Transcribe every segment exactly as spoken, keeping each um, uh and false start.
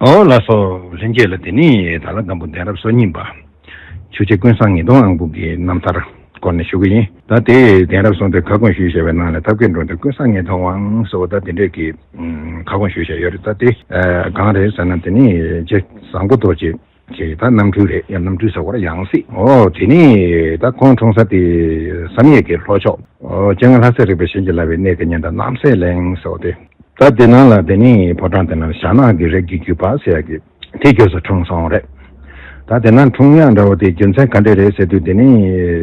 ཨོ་ལགས་སོ། ལྷན་རྒྱས་ལ་དེ་ནི་དྭགས་ལྷ་སྒམ་པོ་གདན་རབས་སོ་གཉིས་པ། ཆོས་རྗེ་ཀུན་བཟང་ཉིས་སྟོང་ཨང་དབང་པོ་གི་རྣམ་ཐར་སྐོར་ནས་ཞུ་གི་ཡིན། ད་དེ་གདན་རབས་སོ་བདུན་ཁ་སྐོང་ཞུས་བཞག་པའི་ནང་ནས་ཐབས་མཁས་འགྲོ་འདུལ་ཀུན་བཟང་ཉིས་སྟོང་དབང་སོགས་ད་དེ་འདྲས་ཀྱི་ཁ་སྐོང་ཞུས་བཞག་ཡོད་རེད། ད་དེ་གང་རེད་ཟེར་ན་དེ་ནི་རྗེ་བཟང་པོ་རྡོ་རྗེ་ཅེས་ད་རྣམ་འཕྲུལ་རེད། ཡང་རྣམ་འཕྲུལ་ཟེར་བ་ར་ཡང་སྲིད། ཨོ་དེ་ནི་ད་ཁོང་འཁྲུངས་ས་དེ་བསམ་ཡས་ཀྱི་ལྷོ་ཕྱོགས། ཨོ་སྤྱན་སྔ་ལྷ་སྲས་རིག་པའི་ཞིང་གི་ལ་བའི་གནས་ཀྱི་ཉེ་འདབས་རྣམ་སྲས་གླིང་ཟེར་བ་དེ། ད་དེ་ནང་ལ་དེ་ནི་ཕོ་བྲང་དེ་ནང་ཞྭ་ནག་གི་རིགས་ཀྱི་རྒྱུད་པ་ཟེར་ཡ་གི་དེ་རྒྱུད་སུ་འཁྲུངས་སོང་རེད། ད་དེ་ན་འཁྲུངས་ཡག་འདྲ་བོ་དེ་རྒྱུ་མཚན་ག་འདྲས་རེད་ཟེར་དུས་དེ་ནི་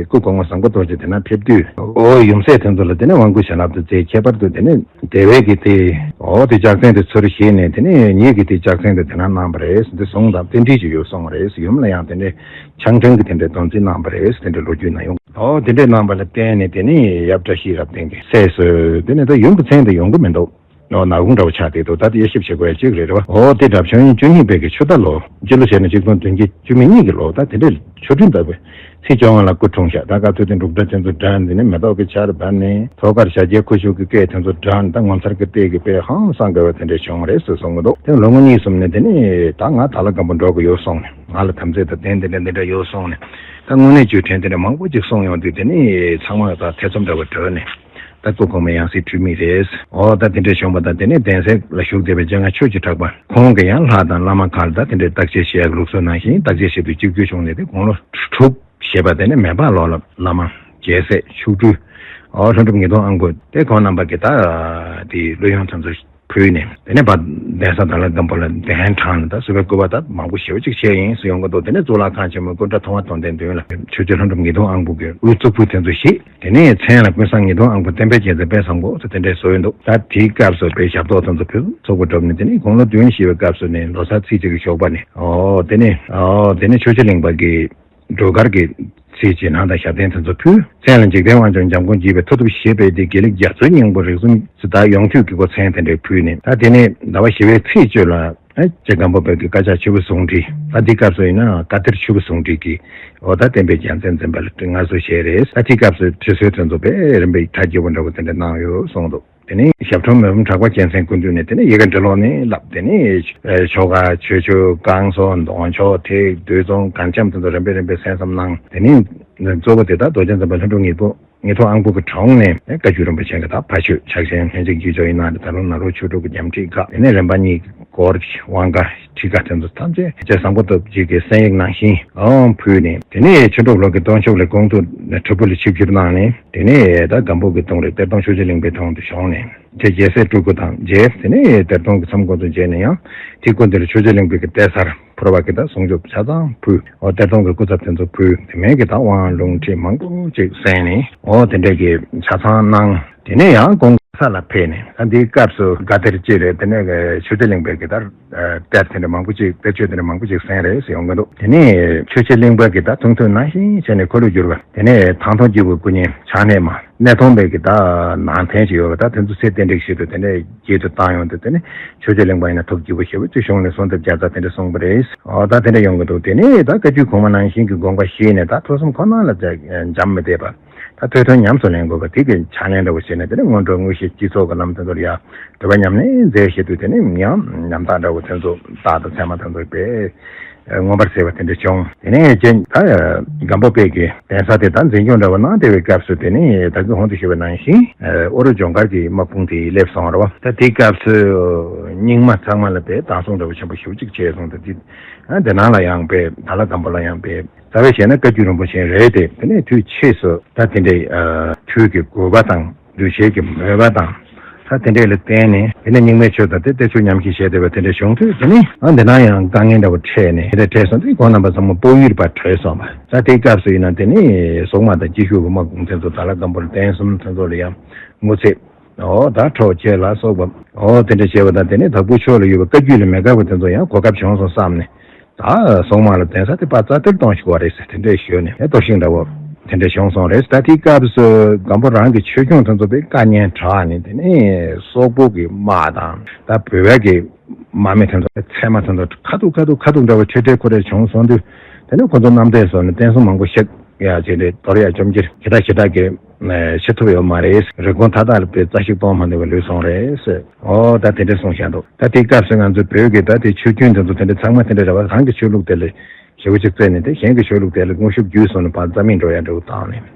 སྐུ་གོང་མ་བཟང་པོ་རྡོ་རྗེ་དེ་ན་ཕེབས་དུས་ཨོ་ཡུམ་སྲས་དེ་ཚོ་ལ་དེ་ནི་དབང་བསྐུར་བྱིན་རླབས་དུ་མཛད། ཁྱད་པར་དུ་དེ་ནི་དེ་བས་ཀྱི་དེ་ཨོ་དེ་ལྕགས་ཚན་དེ་ཚུར་བཞེས་ནས་དེ་ནི་ཉིད་ཀྱི་དེ་ལྕགས་ཚན་དེ་དེ་ན་གནང་བ་རེད་ཟེར་དེ་གསུངས་དང་རྟེན་འབྲེལ་ཅིག་ཡོད་གསུངས་པ་རེད། ཡུམ་ལ་ཡང་དེ་འདྲའི་ཆང་ཕྲེང་གི་དེ་འདྲའི་སྡོམ་རྩིས་གནང་བ་རེད་ཟེར་དེ་འདྲའི་ལོ་རྒྱུས་ན་ཡོང་། ཨོ་དེ་འདྲའི་གནང་བ་ལ་བརྟེན་ནས་དེ་ནི་ཡབ་བཀྲ་ཤིས་རབ་བརྟན་གྱི་སྲས་སུ་དེ་ནི་ད་ཡུམ་གྱི་མཚན་དེ་ཡོང་གི་མི་འདུག་ཨོ་ནག་ཁུང་འདྲ་བོ་ཆགས་བསྡད་འདུག་ད་དེ་དབྱེ་ཞིབ་བྱེད་དགོས་ཡ་གཅིག་རེད། རེད་བ། ཨོ་དེ་འདྲ་བྱུང་ཡིན། བཅུ་གཉིས་པའི་གི་ཆུ་རྟ་ལོ་སྤྱི་ལོ་བྱས་ན་ཆིག་སྟོང་བདུན་བརྒྱ་བཅུ་མེད་གཉིས་ཀྱི་ལོ་ད་དེ་འདྲའི་ཆོ་འཕྲུལ་ལྟ་བུའི་ཚེས་བཅོ་ལྔ་ལ་སྐུ་འཁྲུངས་ཤག་ད་སྐབས་དུས་དེ་འབྲུག་སྒྲ་ཅན་དུ་སྒྲ་འདི་ནི་མེ་ཏོག་གི་ཆར་འབར་ནས་ཐོག་ཁར་ཞྭ་རྒྱལ་ཁུ་བྱུག་གི་སྐད་དེ་ཚོ་སྒྲ་ད་ངོ་མཚར་གྱི་ལྟས་ཀྱི་དཔེ་ཧང་སང་དགའ་བ་དེ་འདྲ་བྱུང་རེད་ཟེར་གསུང་གི་འདུག་དེ་ལོ་ངོ་གཉིས་གསུམ་ནས་དེ་ནི་ད་ང་དྭགས་ལྷ་སྒམ་པོ་འགྲོ་གི་ཡོད་གསུངས་ནས་ང་ལ་དམ་ཚིག་དང་རྟེན་འདི་འདྲ་འདི་འདྲ་ཡོད་གསུངས་ནས་ད་དངོས་གནས་བརྒྱུད་འཕྲིན་དེ་འདྲ་མང་པོ་ཅིག་གསུངས་ཡོང་དུས་དེ་ནི་ཚང་མ་ད་ཐེ་ཚོམ་འདྲ་བོ་གྲོལ་ནས། ད་སྐུ་གོང་མ་ཡང་སྲིད་འཁྲུལ་མེད་རེད། ཨོ་ད་དེ་འདྲ་བྱུང་བ་དང་དེ་ནས་གདན་སའི་ལ་བཞུགས་བསྡད་པའི་སྤྱན་སྔ་ཆོས་ཀྱི་གྲགས་པ་ཁོང་གི་ཡང་ལྷ་དང་བླ་མ་ཁག་ལ་ད་དེ་འདྲའི་བརྟག་དཔྱད་བྱེད་ཡག་ལུགས་སྲོལ་ནང་བཞིན་བརྟག་དཔྱད་བྱེད་དུས་གཅིག་གྱུར་བྱུང་ནས་དེ་དགུང་ལོ་དྲུག་བཞེས་པ་དེ་ནས་མེ་འབར་ལོ་ལ་བླ་མ་རྒྱལ་སྲས་མཆོག་སྤྲུལ་ཨོ་ལྷུན་གྲུབ་ཉིས་སྟོང་ཨང་དབང་པོ་དེ་ཁོང་རྣམ་པ་གི་ད་དེ་གླུ་དབྱངས་དེ་ཚོ་ཕུལ་ནས་དེ་ནས་ཕར་གདན་ས་དྭགས་ལྷ་སྒམ་པོ་ལ་གདན་དྲངས་ནས་ད་བསུ་བའི་སྐུ་པར་ད་མང་པོ་ཞེ་པོ་ཅིག་བྱས་ཡིན་ཟེར་ཡོང་གི་འདུག་དེ་ནས་གཙུག་ལག་ཁང་ཆེན་མོའི་སྐུ་འདྲ་ཐུབ་དབང་དོན་ལྡན་མདུན་ལ་ཆོས་རྗེ་ལྷུན་གྲུབ་ཉིས་སྟོང་ཨང་དབང་པོ་གི་དབུའི་གཙུག་ཕུད་དེ་ཚོ་བཞེས། དེ་ནས་མཚན་ལ་ཀུན་བཟང་ཉིས་སྟོང་ཨང་དབང་པོ་བསྟན་པའི་རྒྱལ་མཚན་དཔལ་བཟང་པོ་ཟེར་དེ་འདྲའི་བཟོ་ཡོད་འདུག་ད་དེའི་སྐབས་སུ་དཔེ་ཞབས་ཏོག་དེ་ཚོ་ཕུལ་ཚོགས་པ་གྲུབ་ནས་དེ་ནས་དགུང་ལོ་བདུན་བཞེས་པའི་སྐབས་སུ་ནས་ལོ་གསར་ཚེས་གཅིག་གི་ཞོགས་པ་ནས་ཨོ་དེ་ནས་ཨོ་དེ་ནས་ཆོས་རྗེ་གླིང་པ་གི་སྒྲོལ་དཀར་གྱི་ཚེས་བྱེད་ནང་དང་ཞབས་བརྟན་དེ་ཚོ་ཕུལ། མཚན་ལ་འཇིག་རྟེན་དབང་ཕྱུག་འཇམ་མགོན་དགྱེས་པའི་མཐུ་སྟོབས་བཞེས་པའི་དེ་དགེ་ལེགས་རྒྱ་མཚོའི་སྙིང་པོ་རིགས་གསུམ་ཟེར་ད་ཡོངས་འདུས་ཀྱི་སྒོ་མཚན་དེ་འདྲ་ཕུལ་ནས་ད་དེ་ནས་ཟླ་བ་བཞི་པའི་ཚེས་བཅུ་ལ་ཨ་རྗེ་སྒམ་པོ་པའི་གི་བཀའ་ཕྱག་ཆུ་བོ་ཟུང་འབྲེལ་ད་འདི་སྐབས་སུ་ཡིན་ན་བཀའ་གཏེར་ཆུ་བོ་ཟུང་འབྲེལ་གྱི་འོ་ད་བསྟན་པའི་རྒྱལ་མཚན་འཛིན་པ་ལ་སྔར་སྲོལ་བཞེས་རེད། ད་འདི་སྐབས་སུ་ཁྲི་སྲོལ་དེ་ཚོ་དཔེ་རིམ་པས་གྲ་རྒྱས་པོ་འདྲ་བོ་དེ་འདྲ་གནང་ཡོད་གསུངས་འདུག་དེ་ནས་ཞབས་དྲུང་མི་ཕམ་གྲགས་པ་རྒྱལ་མཚན་སྐུ་མདུན་ནས་དེ་ནས་ཡི་གེ་འབྲི་ཀློག་ནས་བསླབ། དེ་ནས་ཆོ་ག་ཆོས་ཆོས་བསྐང་གསོ་གདོང་ཆོག་ཐེག་བསྡུས་རྫོང་གང་འཆམ་དེ་ཚོ་རིམ་པས་རིམ་པས་གསན་བསམ་གནང་། དེ་ནས་གཙོ་བོ་དེ་དག་རྡོ་རྗེ་འཛིན་པ་ལྷུན་གྲུབ་ཉིད་པོ་ཉིད་ཐོག་ཨང་དབང་པོ་གི་དྲུང་ནས་བཀའ་བརྒྱུད་རིན་པོ་ཆེ་གི་དག་ཕ་ཆོས་ཕྱག་ཆེན་ལྷན་ཅིག་རྒྱུད་སྦྱོར་ཡིན་ན་རེད། ད་རུང་ནཱ་རོ་ཆོས་དྲུག་གི་རྒྱམ་ཁྲིད་ཁག་དེ་ནས་རིམ་པ་གཉིས་སྐོར་དབང་བཀའ་ཁྲིད་ཁག་དེ་ཚོ་ཐམས་ཅད་རྗེ་བཟང་པོ་སྟོབས་རྒྱས་ཀྱི་གསན་ཡིག་ནང་བཞིན་ཨང་ཕུལ་ནས་དེ་ནས་ཆོས་དྲུག་ལོ་གི་སྟོན་མཆོད་ལས་གོང་དུ་ཁྲི་པུ་ལ་ཆིབས་བསྒྱུར་གནང་ནས། དེ་ནས་ད་སྒམ་པོ་གི་གདུང་རེད། གཏེར་སྟོན་ཆོས་རྗེ་གླིང་པའི་དྲུང་དུ་བྱོན་ནས་དེ་རྒྱལ་སྲས་སྤྲུལ་སྐུ་དང་མཇལ། དེ་ནས་གཏེར་སྟོན་གྱི་མཚམས་སྐོར་དུ་མཇལ་ནས་ཡང་དེ་སྐུ་མདུན་ལ་ཆོས་རྗེ་གླིང་པའི་གི་གཏེར་གསར་ཕུར་པ་གི་ད་གསུང་ཆོས་ཆ་ཚང་ཕུལ། འོ་གཏེར་སྟོན་གྱི་སྐུ་ཚབ་དེ་ཚོ་ཕུལ། དེ་མིན་གྱི་ད་དབང་ལུང་ཁྲིད་མང་པོ་ཅིག་གསན་ནས་འོ་དེ་འདྲས་ཀྱི་ཆ་ཚང་གནང་། དེ་ནས་ཡང་གོང་ས་ལ་ཕེབས་ནས་ད་འདིའི་སྐབས་སུ་དགའ་གཏེར་ཅིག་རེད། དེ་ནས་ཆོས་རྗེ་གླིང་པའི་གི་ད་གཏེར་དེ་འདྲ་མང་པོ་ཅིག་གཏེར་ཆོས་དེ་འདྲ་མང་པོ་ཅིག་གསན་རེད་ཟེར་ཡོང་གི་འདུག་དེ་ནས་ཆོས་རྗེ་གླིང་པ་གི་ད་ཐུགས་འདུན་ནང་བཞིན་བྱས་ནས་འཁོར་ལོས་བསྒྱུར་བ། དེ་ནས་ཐང་སྟོང་སྐྱེས་བུ་སྐུ་བརྙན་ཕྱག་ནས་མ་གནས་སྟོང་པའི་གི་ད་ནང་རྟེན་ཞིག་ཡོད་པ་ད་དེ་ཚོ་ཚེ་རྟེན་འབྲེལ་ཞིག་ཏུ་དེ་ནས་རྒྱས་སུ་བཏང་ཡོང་དུས་དེ་ནས་ཆོས་རྗེ་གླིང་པ་ཡིན་ན་ཐུགས་དགྱེས་པོ་ཞེ་པོ་ཅིག་བྱུང་ནས་གསོལ་འདེབས་བརྒྱ་རྩ་དེ་འདྲ་གསུངས་པ་རེད། འོ་ད་དེ་འདྲ་ཡོང་གི་འདུག་དེ་ནས་ད་བཀའ་བརྒྱུད་གོང་མ་ནང་བཞིན་གྱི་དགོངས་པ་བཞེས་ནས་ད་ཐོས་བསམ་ཁོ་ན་ལ་འཇམ་མི་བསྡད་པ། ད་ཐོས་དོན་ཉམས་སུ་ལེན་དགོས་པ་དེ་གི་ཕྱག་ལེན་འདྲ་བོ་བྱས་ནས་དེ་ནས་སྔོན་འགྲོ་དངོས་གཞི་སྤྱི་ཚོགས་ཀྱི་ལམ་དེ་ཚོར་ཡང་སྒྲུབ་པ་ཉམས་ལེན་མཛད་བཞིན་དུ་དེ་ནས་ཡང་ཉམ་ཐག་འདྲ་བོ་དེ་ཚོ་རྟགས་དང་མཚན་མ་དེ་ཚོ་དཔེ་མངོན་པར་གསལ་བ་དེ་འདྲ་བྱུང་། དེ་ནས་རྗེ་ད་སྒམ་པོ་པའི་གི་གདན་ས་དེ་ད་འཛིན་སྐྱོང་འདྲ་བོ་གནང་བསྡད་པའི་སྐབས་སུ་དེ་ནས་ད་གིན་གོང་དུ་ཞུས་པ་ནང་བཞིན་ཨོ་རོད་ལྗོངས་མཁར་གྱི་དམག་དཔུང་དེ་སླེབས་སོང་རེད་བ། ད་དེའི་སྐབས་སུ་རྙིང་མ་ཚང་མ་ལ་དཔེ་བདག་བཟུང་འདྲ་བོ་ཆེན་པོ་ཞེ་པོ་ཅིག་བྱས་སོང་། ད་དེ་དེ་ནང་ལ་ཡང་དཔེ་དྭགས་ལྷ་སྒམ་པོ་ལ་ཡང་དཔེ། རྩ་བའི་བཤད་ན་བཀའ་བརྒྱུད་རིན་པོ་ཆེ་རེད་དེ། དེ་ནས་དུས་ཕྱིས་སུ་ད་དེ་འདྲའི་ཨ་དུས་ཀྱི་དགོས་པ་དང་འདུ་ཤེས་ཀྱི་མོས་པ་དང་ད་དེ་འདྲས་ལ་བརྟེན་ནས་དེ་ནས་རྙིང་མའི་ཆོས་དང་དེ་གཏེར་ཆོས་ཉམས་ཞིབ་བྱས་བསྡད་པ་དེ་འདྲ་བྱུང་དུས་དེ་ནས་ཨ་འདི་ན་ཡང་དཀའ་ངལ་འདྲ་བོ་འཕྲད་ནས་དེ་འདྲ་འཕྲད་སོང་དུས་ཁོང་རྣམ་པ་ཚང་མ་སྤོ་བོའི་བར་བྲོས་སོང་བ། ད་དེའི་སྐབས་སུ་ཡིན་ན་དེ་ནས་སོག་དམག་དང་སྐྱིད་ཤོད་ཀྱི་དམག་དཔུང་དེ་ཚོ་དྭགས་ལྷ་སྒམ་པོ་ལ་བརྟན་གསུམ་དེ་ཚོ་ལ་ཡང་དངོས་རྫས་ཨོ་ད་འཕྲོག་བྱེད་ལ་སོགས་པ་ཨོ་དེ་འདྲ་བྱས་པ་དང་དེ་ནས་དྭགས་པོའི་ཕྱོགས་ལ་ཡོད་པ་བཀའ་བརྒྱུད་ལ་མི་དགའ་བ་དེ་ཚོ་ཡང་གོ་སྐབས་བྱུང་སོང་བསམ་ནས། ད་སོག་དམག་ལ་གདན་ས་དེ་ཕར་རྩ་གཏེར་གཏོང་ཞིག་བ་རེད་ཟེར་དེ་འདྲས་ཞུས་ནས་ཨེ་གཏོར་བཤིག་འདྲ་བོ་དེ་འདྲས་བྱུང་སོང་རེད། ད་དེའི་སྐབས་སུ་སྒམ་པོ་རང་གི་ཆོས་སྐྱོང་དེ་ཚོ་དཔེ་དཀའ་ངལ་དྲག་ནས་དེ་ནས་སོག་པོ་གི་དམག་དང་ད་བོད་པའི་གི་དམག་མི་དེ་ཚོ་ཚད་མ་དེ་ཚོ་ཁ་ཐུག་ཁ་ཐུག་ཁ་ཐུག་འདྲ་བོ་འཕྲད་འཕྲད་ཁོ་རེ་བྱུང་སོང་དུས་དེ་ནས་ཁོ་ཚོ་རྣམ་ཐར་སོགས་ནས་བསྟན་སྲུང་མང་པོ་བཤིག་ཡ་བྱས་ཏེ་དོར་ཡ་བཅོམ་གྱིར་ཁྱེད་དག་ཁྱེད་དག་གི་ཤི་ཐུབ་ཡོད་མ་རེད། རི་ཀོན་ཐ་དག་ལ་པའི་རྩ་ཤིག་གཏོང་མ་འདུག་པ་ལུས་སོང་རེད་ཟེར། ཨོ་ད་དེ་འདྲ་གསུངས་བཞག་འདུག་ད་དེའི་སྐབས་སུ་ང་ཚོའི་བོད་ཀྱི་ད་དེ་ཆོས་རྒྱུན་དེ་ཚོ་དེ་འདྲ་ཚང་མ་དེ་འདྲ་རེད་བ། རང་གི་ཆོས་ལུགས་དེ་ལ་ཞེ་པོ་ཅིག་བརྩེ་ནས་དེ་གཞན་གྱི་ཆོས་ལུགས་དེ་ལ་དངོས་ཤུགས་བརྒྱུད་སོང་ནས་ཕར་རྩ་མེད་འགྲོ་ཡ་འདྲ་བོ་བཏང་ནས།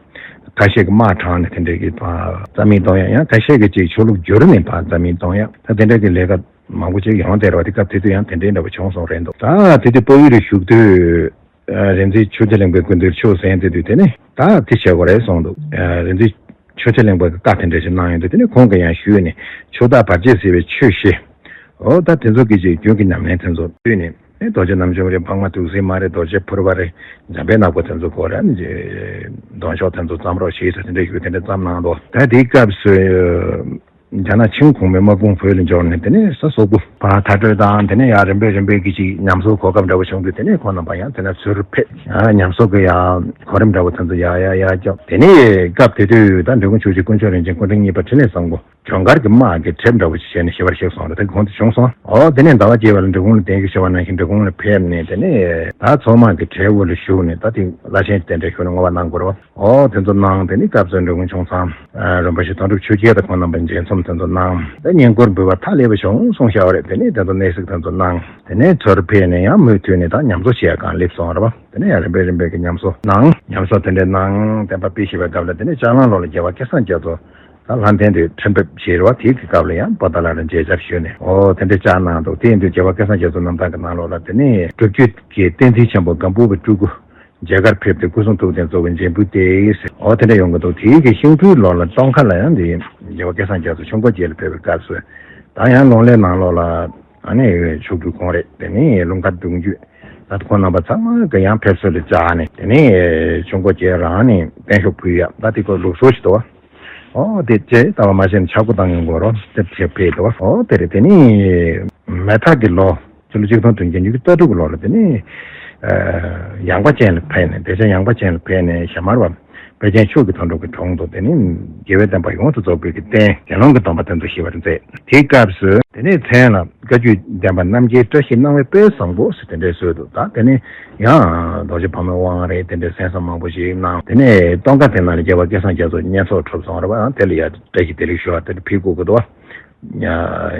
ཁ་ཤས་ཀྱི་དམག་དྲངས་ནས་དེ་འདྲས་ཀྱི་རྩ་མེད་གཏོང་ཡ། ཡང་ཁ་ཤས་ཀྱི་ཅིག་ཆོས་ལུགས་བསྒྱུར་ནས་ཕར་རྩ་མེད་གཏོང་ཡ། ད་དེ་འདྲས་ཀྱི་ལས་ཀ་མང་པོ་ཅིག་ཡོང་བསྡད་རེད་བ། དེ་སྐབས་དེ་དུས་ཡང་དེ་འདྲས་འདྲ་བོ་བྱུང་སོང་རེད་འདུག་ད་དེ་དུས་དཔའ་བོའི་རི་བཞུགས་དུས་རིག་འཛིན་ཆོས་རྒྱལ་གླིང་པའི་སྐུ་མདུན་ཆོས་གསན་དེ་དུས་དེ་ནས་ད་དེ་བྱེད་དགོས་རེད་གསུངས་འདུག་རིག་འཛིན་ཆོས་རྒྱལ་གླིང་པ་གི་བཀའ་དེ་འདྲ་ཞིག་གནང་ཡོང་དུས་དེ་ནས་ཁོང་གིས་ཡང་ཞུས་ནས་ཆོས་བདག་བར་ཆད་སེལ་བའི་ཆོས་བཞི། འོ་ད་དེ་ཚོ་གི་ཅིག་རྒྱུན་གྱི་ཉམས་ལེན་དེ་ཚོ་བསྡུས་ནས། ཨེ་རྡོ་རྗེ་རྣམ་འཇོམས་རེད། འཕགས་མ་ཐུགས་སྲས་མ་རེད། རྡོ་རྗེ་ཕུར་པ་རེད། འཇམ་དཔལ་ནག་པོ་དེ་ཚོ་སྐོར་ར་ནི་གདོང་ཕྱོགས་དེ་ཚོ་བརྩམ་རོགས་ཞེས་ཟེར་དེ་འདྲ་ཞུ་དེ་འདྲ་བརྩམས་གནང་འདུག་ད་དེའི་སྐབས་སུ་རྒྱ་ནག་ཆིང་གོང་མའི་དམག་དཔུང་བོད་ལ་འབྱོར་ནས་དེ་ནས་ས་སོག་པོ་ཕར་མཐར་སྐྲོད་དང་། དེ་ནས་ཡང་རིམ་པས་རིམ་པས་ཀྱི་ཅིག་ཉམས་གསོ་གོ་སྐབས་འདྲ་བོ་བྱུང་དུས་དེ་ནས་ཁོང་རྣམ་པ་ཡང་དེ་ན་ཚུར་ཕེབས། ཨ་ཉམས་གསོ་གི་ཡང་གོ་རིམ་འདྲ་བོ་དེ་ཚོ་ཡར་ཡར་ཡར་བརྒྱབ། དེ་ནས་སྐབས་དེ་དུས་ད་འབྲི་གུང་ཆོས་རྗེ་དཀོན་མཆོག་རིན་ཆེན་སྐུ་ཕྲེང་གཉིས་པ་འཕྲིན་ལས་བཟང་པོ་ཇོང་སྒར་གྱི་དམག་གི་གྲལ་འདྲ་བོ་ཞིག་བྱས་ནས་ཞི་བར་གཤེགས་སོང་རེད། ད་གོང་དུ་བྱུང་སོང་། འོ་དེ་ནས་ཟླ་བ་བརྒྱད་པ་ལ་འབྲི་གུང་ལ་གདན་ཞུ་ཞུ་བ་ནང་བཞིན་འབྲི་གུང་ལ་ཕེབས་ནས་དེ་ནས་ད་ཚོགས་དམག་གི་གྲལ་འོག་ལ་ཞུགས་ནས་ད་དེ་བླ་ཆེན་གྱི་རྟེན་འབྲེལ་ཞུ་ནས་བསྔོ་བ་གནང་དགོས་རེད་བ། འོ་དེ་ཚོ་གནང་། དེ་ནས་སྐབས་སུ་འབྲི་གུང་ཆུང་ཚང་རིན་པོ་ཆེ་དོན་གྲུབ་ཆོས་རྒྱལ་དང་ཁོང་རྣམ་པ་མཇལ་འཛོམས་དེ་ཚོ་གནང་། ད་བསྙེན་བཀུར་འབུལ་བ་ཐག་ལེགས་པ་བྱུང་སོང་ཤག་བ་རེད། དེ་ནས་དེ་ཚོ་གནས་གཟིགས་དེ་ཚོ་གནང་། དེ་ནས་ཚུར་ཕེབས་ནས་ཡང་མུ་མཐུད་ནས་ད་ཉམས་གསོ་བྱེད་ཡ་གང་སླེབས་སོང་རེད་བ། དེ་ནས་ཡང་རིམ་པས་རིམ་པས་ཀྱི་ཉམས་གསོ་གནང་། ཉམས་གསོ་དེ་འདྲས་གནང་། བསྟན་པ་སྤེལ་བཞིན་པའི་སྐབས་ལ་དེ་ནས་ལྕགས་གླང་ལོ་ལ་རྒྱལ་བ་སྐལ་བཟང་རྒྱ་མཚོ་ད་ལྷ་ལྡན་དུ་ཁྲི་འབེབས་བྱས་རེད་བ། དེའི་གི་སྐབས་ལ་ཡང་པོ་ཏཱ་ལ་ལ་མཇལ་བཅར་ཞུས་ནས་འོ་དེ་འདྲས་བཅར་གནང་འདུག་དེ་ཡིན་དུས་རྒྱལ་བ་སྐལ་བཟང་རྒྱ་མཚོ་རྣམ་ཐར་གྱི་ནང་ལོགས་ལ་དེ་ནས་སྒྲུབ་བརྒྱུད་ཀྱི་བསྟན་འཛིན་ཆེན་པོ་སྒམ་པོ་པའི་སྤྲུལ་སྐུ་མཇལ་ཁར་ཕེབས་ཏེ་སྐུ་གསུང་ཐུགས་རྟེན་གཙོ་བོའི་འཇིམ་བུ་སྟེ་ཟེར། འོ་དེ་འདྲ་ཡོང་གི་འདུག་དེའི་གི་ཤིང་ཕུའི་ལོ་ལ་སྟོན་ཁ་ལ་ཡང་འདི་རྒྱལ་བ་སྐལ་བཟང་རྒྱ་མཚོ་ཆོས་འཁོར་རྒྱལ་ལ་ཕེབས་པའི་སྐབས་སུ་ད་ཡང་ལུང་གླེང་ནང་ལོགས་ལ་ཨ་ནི་མཆོག་སྤྲུལ་ཁོང་རེད། དེ་ནས་ལུང་དཀར་གདུང་བརྒྱུད་ད་ཁོང་རྣམ་པ་ཚང་མ་གི་ཡང་ཕེབས་བསུ་ལ་བཅར་ནས་དེ་ནས་ཆོས་འཁོར་རྒྱལ་རང་ནས་བརྟན་བཞུགས་ཕུལ་ཡ་ད་དེ་ཁོ་ལུགས་སྲོལ་ཞིག་འདུག་བ། འོ་དེ་ཅེས་ལྟ་བ་མ་ཤེས་ན་ཆག་སྒོ་བཏང་ཡོང་དགོས་རོ་དེ་བྱེད་ཕེབས་འདུག་བ། འོ་དེ་རེད། དེ་ནས་མེ་ཐག་གི་ལོ། ཕྱི་ལོ་ཆིག་སྟོང་དོན་བརྒྱད་ཉི་ཤུ་རྩ་དྲུག་གི་ལོ་ལ་དེ་ནས་ཡངས་པ་ཅན་ལ་ཕེབས་ནས་སྡེ་ཆེན་ཡངས་པ་ཅན་ལ་ཕེབས་ནས་ཞྭ་དམར་བ་དཔལ་ཆེན་ཕྱོགས་ཀྱི་མཐོན་པོ་གི་དྲུང་དུ་དེ་ནས་རྒྱལ་བའི་བསྟན་པ་ཡོངས་སུ་རྫོགས་པའི་གི་རྟེན་དགེ་སློང་གི་སྡོམ་པ་དེ་ཚོ་ཞི་བར་མཛད། དེའི་སྐབས་སུ་དེ་ནས་མཚན་ལ་བཀའ་བརྒྱུད་ལྡན་པ་རྣམ་རྒྱལ་བཀྲ་ཤིས་སྣང་བའི་དཔལ་བཟང་པོ་ཟེར་དེ་འདྲའི་སྲོལ་འདུག་ད་དེ་ནས་ཡང་རྡོ་རྗེ་ཕག་མོའི་དབང་རེད། དེ་འདྲའི་གསན་བསམ་མང་པོ་ཞིག་གནང་། དེ་ནས་སྟོན་ཁ་དེ་ནང་ལ་རྒྱལ་བ་སྐལ་བཟང་རྒྱ་མཚོ་བསྙེན་རྫོགས་གྲུབ་སོང་རེད་བ། དེ་ལ་ཡང་བཀྲ་ཤིས་བདེ་ལེགས་ཞུ་བ་དེ་འདྲ་ཕུལ་དགོས་ཀྱི་འདུག་བ།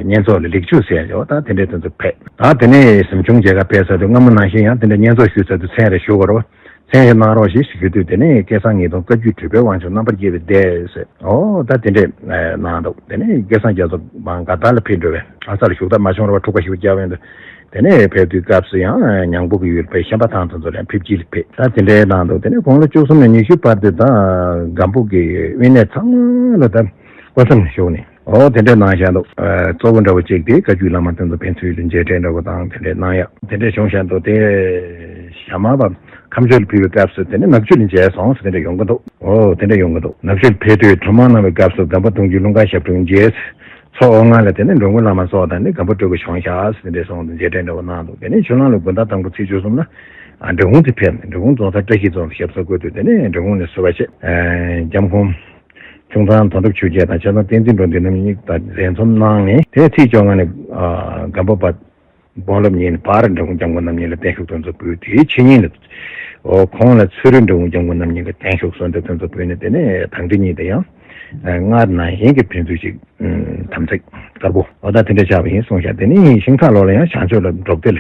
བསྙེན་རྫོགས་ལ་ལེགས་བཅུག་ཟེར་ཡོད། ད་དེ་འདྲའི་དོན་དུ་ཕེབས། ད་དེ་ནས་གཟིམ་ཆུང་མཇལ་ཁ་ཕེབས་ཚར་དུས་སྔ་མོ་ནང་བཞིན་ཡང་དེ་འདྲ་བསྙེན་རྫོགས་ཞུས་ཚར་དུས་མཚན་རེ་ཞུ་དགོས་རེད་བ། མཚན་ཞིག་གནང་རོགས་ཞེས་ཞུ་དུས་དེ་ནས་སྐལ་བཟང་ངེས་དོན་བཀའ་བརྒྱུད་གྲུབ་པའི་དབང་ཕྱུག་རྣམ་པར་རྒྱལ་བའི་སྡེ་ཟེར། འོ་ད་དེ་འདྲས་གནང་འདུག་དེ་ནས་སྐལ་བཟང་རྒྱ་མཚོ་མང་དགའ་ལྡན་ལ་ཕེབས་འགྲོ་བས་ཨ་ས་ལ་བཞུགས་ཐབས་མ་བྱུང་རེད་བ། འཁྲུག་པ་ཞིག་བརྒྱབ་ཡོང་དུས་དེ་ནས་ཕེབས་དུས་སྐབས་སུ་ཡང་ཉང་སྦུག་གི་ཡུལ་དཔལ་ཤན་པ་ཐང་དེ་ཚོ་ལ་ཕེབས་སྐྱིད་ལ་ཕེབས། ད་དེ་འདྲས་གནང་འདུག་དེ་ནས་དགུང་ལོ་བཅུ་གསུམ་ནས་ཉི་ཤུ་བར་དུ་ད་སྒམ་པོ་གི་དབེན་གནས་ཚང་མ་ལ་ད། དབུ་མཚམས་བཞུགས་ནས། འོ་དེ་འདྲ་གནང་བཞག་འདུག་ཨ་གཙོ་བོ་འདྲ་བོ་གཅིག་དེ་བཀའ་བརྒྱུད་བླ་མ་དེ་ཚོ་ཕན་ཚུན་ལ་མཇལ་འཕྲད་འདྲ་བོ་དང་དེ་འདྲ་གནང་ཡག་དེ་འདྲ་བྱུང་བཞག་འདུག་དེ་ཞྭ་དམར་བ་ཁ་མཆུ་ལ་ཕུལ་བའི་སྐབས་སུ་དེ་ནས་ནག་ཆུ་ལ་མཇལ་སོང་ཟེར་དེ་འདྲ་ཡོང་གི་འདུག་འོ་དེ་འདྲ་ཡོང་གི་འདུག་ནག་ཆུ་ལ་ཕེབས་དུས་གྲོ་མང་གནང་བའི་སྐབས་སུ་སྒམ་པོ་གདུང་བརྒྱུད་ཀླུ་མཁར་ཞབས་དྲུང་མཇལ། མཚོ་ཨོ་ང་ལ་དེ་ནས་འགྲོ་མགོན་བླ་མ་སོགས་དང་ནི་སྒམ་པོ་སྤྲུལ་སྐུ་བྱུང་ཤག་ཟེར་དེ་འདྲ་སོང་དུ་མཇལ་འཕྲད་འདྲ་བོ་གནང་འདུག་དེ་ནས་ཆུ་ལང་ལ་དགོན་བདག་དང་པོ་ཚེས་བཅུ་གསུམ་ལ་འབྲི་གུང་དུ་ཕེབས་ནས་འབྲི་གུང་རྫོང་སར་བཀྲ་ཤིས་རྫོང་དུ་ཞབས་སོར་བཀོད་དུས་དེ་ནས་འབྲི་གུང་ནས་བསུ་བ་བྱས། འཇམ་མགོན་ཆུང་ཚང་དོན་གྲུབ་ཆོས་རྒྱལ་དང་ཆེ་ཚང་བསྟན་འཛིན་འགྲོ་འདུལ་རྣམ་གཉིས་དང་མཛད་འཛོམས་གནང་ནས་དེ་ཚེས་བཅོ་ལྔ་ནས་སྒམ་པོ་པ་དཔོན་སློབ་གཉིས་ནས་པར་འབྲི་གུང་སྐྱབས་མགོན་རྣམ་གཉིས་ལ་བརྟན་བཞུགས་དོན་ཚོགས་ཕུལ། དེའི་ཕྱི་ཉིན་ལ་ཁོང་ལ་ཚུ་རོལ་འབྲི་གུང་སྐྱབས་མགོན་རྣམ་གཉིས་ཀྱིས་བརྟན་བཞུགས་གསོལ་འདེབས་དོན་ཚོགས་ཕུལ་ནས་དེ་ནས་ཐང་ཁྲི་གཉིས་དེ་ཡང་སྔར་ནང་བཞིན་གྱི་ཕན་ཚུན་ཅིག་དམ་ཚིག་དཀར་པོ་འོ་ད་དེ་འདྲ་ཆགས་པ་ཡིན་གསུངས་ཤག་དེ་ནས་ཤིང་ཐག་ལོ་ལ་ཡང་བྱང་ཕྱོགས་ལ་འབྲོག་སྡེ་ལ་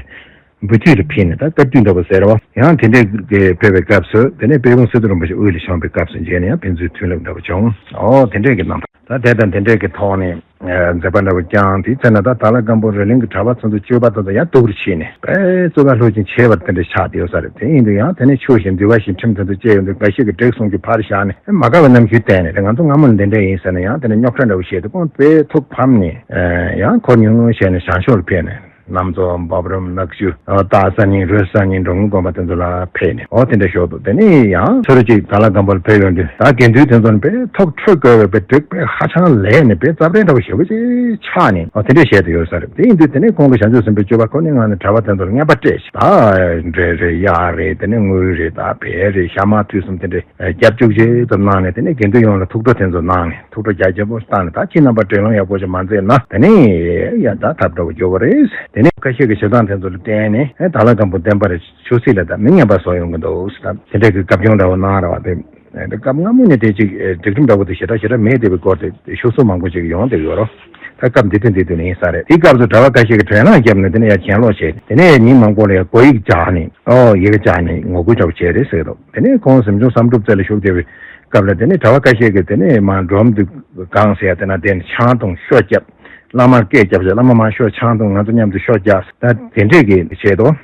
འབུལ་ཚིག་ལ་ཕུལ་ནས་ད་བཀའ་བསྡུ་འདྲ་བོ་ཟེར་བ་ཡང་དེ་འདྲའི་གི་ཕེབས་པའི་སྐབས་སུ་དེ་ནས་དཔལ་སྤུངས་སི་ཏུ་རིན་པོ་ཆེ་དབུས་ལ་བཞུགས་པའི་སྐབས་སུ་མཇལ་ནས་ཡང་ཕན་ཚུན་མཐུན་ལམ་འདྲ་བོ་བྱུང་། འོ་དེ་འདྲའི་གི་རྣམ་པ་ད་དེ་དང་དེ་འདྲའི་གི་ཐོག་ནས་མཛད་པ་འདྲ་བོ་བསྐྱངས། དེའི་ཚེ་ན་ད་དྭགས་ལྷ་སྒམ་པོ་རི་གླིང་གི་གྲྭ་པ་ཚོ་ཚོ་སྤྱོད་པ་དེ་ཚོ་ཡང་སྡུག་རུ་ཕྱིན་ནས་དཔེ་གཙོ་བོ་ལྷོད་ཅིང་ཆེ་བར་དེ་འདྲ་ཆགས་བསྡད་ཡོད་ས་རེད། དེ་ཡིན་དུས་ཡང་དེ་ནས་ཆོས་བཞིན་འདུལ་བ་བཞིན་ཁྲིམས་དེ་ཚོ་བཅས་ཡོང་དུས་འགའ་ཞིག་གིས་བྲེགས་གསུང་རྒྱུ་ཕར་བཞག་ནས་མ་དགའ་བའི་རྣམ་འགྱུར་བསྟན་ནས་ང་ཚོ་སྔ་མོ་ལ་འདི་འདྲ་ཡིན་ཟེར་ན་ཡང་དེ་ནས་རྙོག་དྲ་འདྲ་བོ་བཤད་དུས་ཁོང་དཔེ་ཐུགས་ཕམ་ནས་ཡང་འཁོར་ཉུང་ཉུང་བྱས་ནས་བྱང་ཕྱོགས་ལ་ཕེབས་ནས། གནམ་མཚོ་འབབ་རོམ་ནག་ཆུ་སྟག་གསར་རྙིང་རུ་གསར་རྙིང་འབྲོང་དགོན་པ་དེ་ཚོ་ལ་ཕེབས་ནས་འོ་དེ་འདྲ་ཞོག་འདུག་དེ་ནས་ཡང་ཚུ་རོལ་ཅིག་དྭགས་ལྷ་སྒམ་པོ་ལ་ཕེབས་ཡོང་དུས་ད་དགེ་འདུན་དེ་ཚོ་ནི་དཔེ་ཐོག་འཕྲོས་བཀོད་པའི་དཔེ་བྲེགས་དཔེ་ཧ་ཅང་ལས་ནས་དཔེ་རྩབ་ལེ་འདྲ་བོ་ཞེ་པོ་ཅིག་ཆགས་ནས་འོ་དེ་འདྲ་བཤད་དུ་ཡོད་ས་རེད། དེ་ཡིན་དུས་དེ་ནས་ཁོང་གི་བྱང་ཆུབ་སེམས་དཔའི་སྤྱོད་པ་ཁོ་ནའི་ངང་ནས་གྲྭ་པ་དེ་ཚོ་ལ་རྔན་པ་སྤྲད་ཤག་ད་འབྲས་རེད་གཡག་རེད་དེ་ནས་དངུལ་རེད་ད་བལ་རེད་ཞྭ་དམར་དུས་གསུམ་དེ་འདྲ་རྒྱབ་བཅུག་ཅིག་ཙམ་གནང་ནས་དེ་ནས་དགེ་འདུན་ཡོངས་ལ་ཐུགས་སྤྲོ་དེ་ཚོ་གནང་ནས་ཐུགས་སྤྲོ་རྒྱ་ཆེན་པོ་བཏང་ནས་ད་ཁྱེད་རྣམ་པ་བྲེལ་ལམ་ཡག་པོ་ཞིག་མ་མཛད་ན་དེ་ནས་ཡ་ད་ཐབས་འདྲ་བོ་འགྱོ་བ་རེད། དེ་ནས་ཁ་ཤས་ཀྱི་བྱེད་སྟངས་དེ་ཚོ་ལ་བརྟེན་ནས་ཨེ་དྭགས་ལྷ་སྒམ་པོ་བསྟན་པ་རེད། ཆོས་སྲིད་ལ་ད་མི་ངན་པ་བཟོ་ཡོང་གི་འདུག་ཟེར། ད་དེ་འདྲ་གི་བཀའ་བཀྱོན་འདྲ་བོ་གནང་ར་བ་དེ། དེ་སྐབས་སྔ་མོ་ནས་དེ་ཅིག་སྒྲིག་ཁྲིམས་འདྲ་བོ་དེ་ཞེ་དྲག་ཞེ་དྲག་མེད་བསྡད་པའི་སྐོར་དེ་ཤོག་ཚོགས་མང་པོ་ཅིག་ཡོང་བསྡད་ཡོད་རོ། ད་སྐབས་འདི་དུས་འདི་དུས་ནས་ཡིན་ས་རེད། དེའི་སྐབས་སུ་གྲྭ་པ་ཁ་ཤས་ཀྱིས་དྲན་བླངས་བརྒྱབ་ནས་དེ་ནས་ཡར་གྱེན་ལོག་བྱས། དེ་ནས་ཉིན་མང་པོ་ལ་ཡར་གོ་ཡིག་བཅག་ནས་ཨོ་ཡི་གེ་བཅག་ནས་ངོ་རྒོལ་འདྲ་བོ་བྱས་རེད་ཟེར་འདུག་དེ་ནས་ཁོང་གཟིམ་ཆུང་བསམ་གྲུབ་རྩེ་ལ་བཞུགས་བསྡད་པའི་སྐབས་ལ་དེ་ནས་གྲྭ་པ་ཁ་ཤས་ཀྱིས་དེ་ནས་མར་སྒྲོམ་དེ་སྒང་ཟེར་ཡ་དེ་ན་བསྡད་ནས་ཆང་འཐུང་ཤོ་བརྒྱབ། བླ་མར་སྐད་བརྒྱབ་བྱས་བླ་མ་མར་ཤོག་ཆང་འཐུང་། ང་ཚོ་མཉམ་དུ་ཤོ་རྒྱག་ཟེར། ད་དེ་འདྲས་ཀྱི་བྱས་འདུག་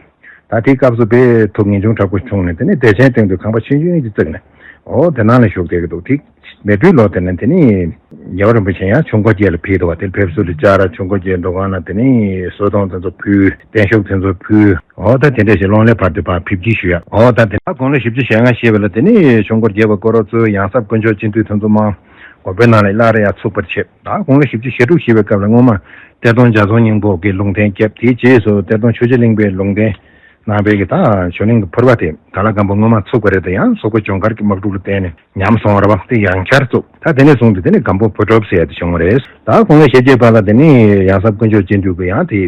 ད་དེའི་སྐབས་སུ་དཔེ་ཐུགས་ངེས་འབྱུང་དྲག་པོ་བྱུང་ནས་དེ་ནས་བདེ་ཆེན་སྟེང་དུ་ཁང་པ་ཆུང་ཆུང་ཅིག་བརྩིགས་ནས་ཨོ་དེ་ནང་ལ་བཞུགས་བསྡད་ཀྱི་འདུག་དེ་མེ་སྤྲེལ་ལོ་དེ་ནས་དེ་ནས་རྒྱལ་བ་རིན་པོ་ཆེ་ཡང་ཆུ་འཁོར་རྒྱལ་ལ་ཕེབས་འདུག་བ། དེར་ཕེབས་བསུ་ལ་བཅར། ཆུ་འཁོར་རྒྱལ་འགྲོ་ཁང་ལ་དེ་ནས་གསོལ་སྡོང་དེ་ཚོ་ཕུལ། བརྟན་བཞུགས་དེ་ཚོ་ཕུལ། ཨོ་ད་དེ་འདྲས་ཞིག་ལོང་ལེ་བར་དུ་ཕར་ཕེབས་ཀྱི་ཞུ་ཡ། ཨོ་ད་དེ་ད་དགུང་ལོ་བཞི་བཅུ་ཞེ་ལྔ་བཞེས་པ་ལ་དེ་ནས་ཆུ་འཁོར་རྒྱལ་བ་སྐུ་རབ་གཙོས་ཡང་ཟབ་དཀོན་མཆོག་སྤྱི་འདུས་དེ་ཚོ་མང་དགོན་པའི་ནང་ལ་སླར་ཡར་ཚུགས་པར་བྱེད། ད་དགུང་ལོ་བཞི་བཅུ་ཞེ་དྲུག་བཞེས་པའི་སྐབས་ལ་སྔོན་མ་གཏེར་སྟོན་འཇའ་ཚོན་སྙིང་པོ་གིས་ལུང་བསྟན་བརྒྱབ། དེའི་རྗེས་སུ་གཏེར་སྟོན་ཆོས་རྗེ་གླིང་པས་ལུང་བསྟན་གནང་བའི་གི་ད་ཆོས་གླིང་གི་ཕུར་པ་དེ་དྭགས་ལྷ་སྒམ་པོ་སྔོན་མ་ཚུགས་པ་རེད། དེ་ཡང་སོག་པོ་ལྗོངས་མཁར་གྱི་དམག་འཁྲུག་ལ་བརྟེན་ནས་ཉམས་སོང་བ་རེད་བ། དེ་ཡང་བསྐྱར་བཙུགས། ད་དེ་ནས་བཟུང་སྟེ་དེ་ནས་སྒམ་པོ་བུ་སྒྲུབ་ཟེར་ཡ་དེ་བྱུང་བ་རེད། ད་དགུང་ལོ་ཞེ་བརྒྱད་པ་ལ་དེ་ནས་ཡང་ཟབ་དཀོན་མཆོག་སྤྱི་འདུས་ཀྱི་ཡང་དེ་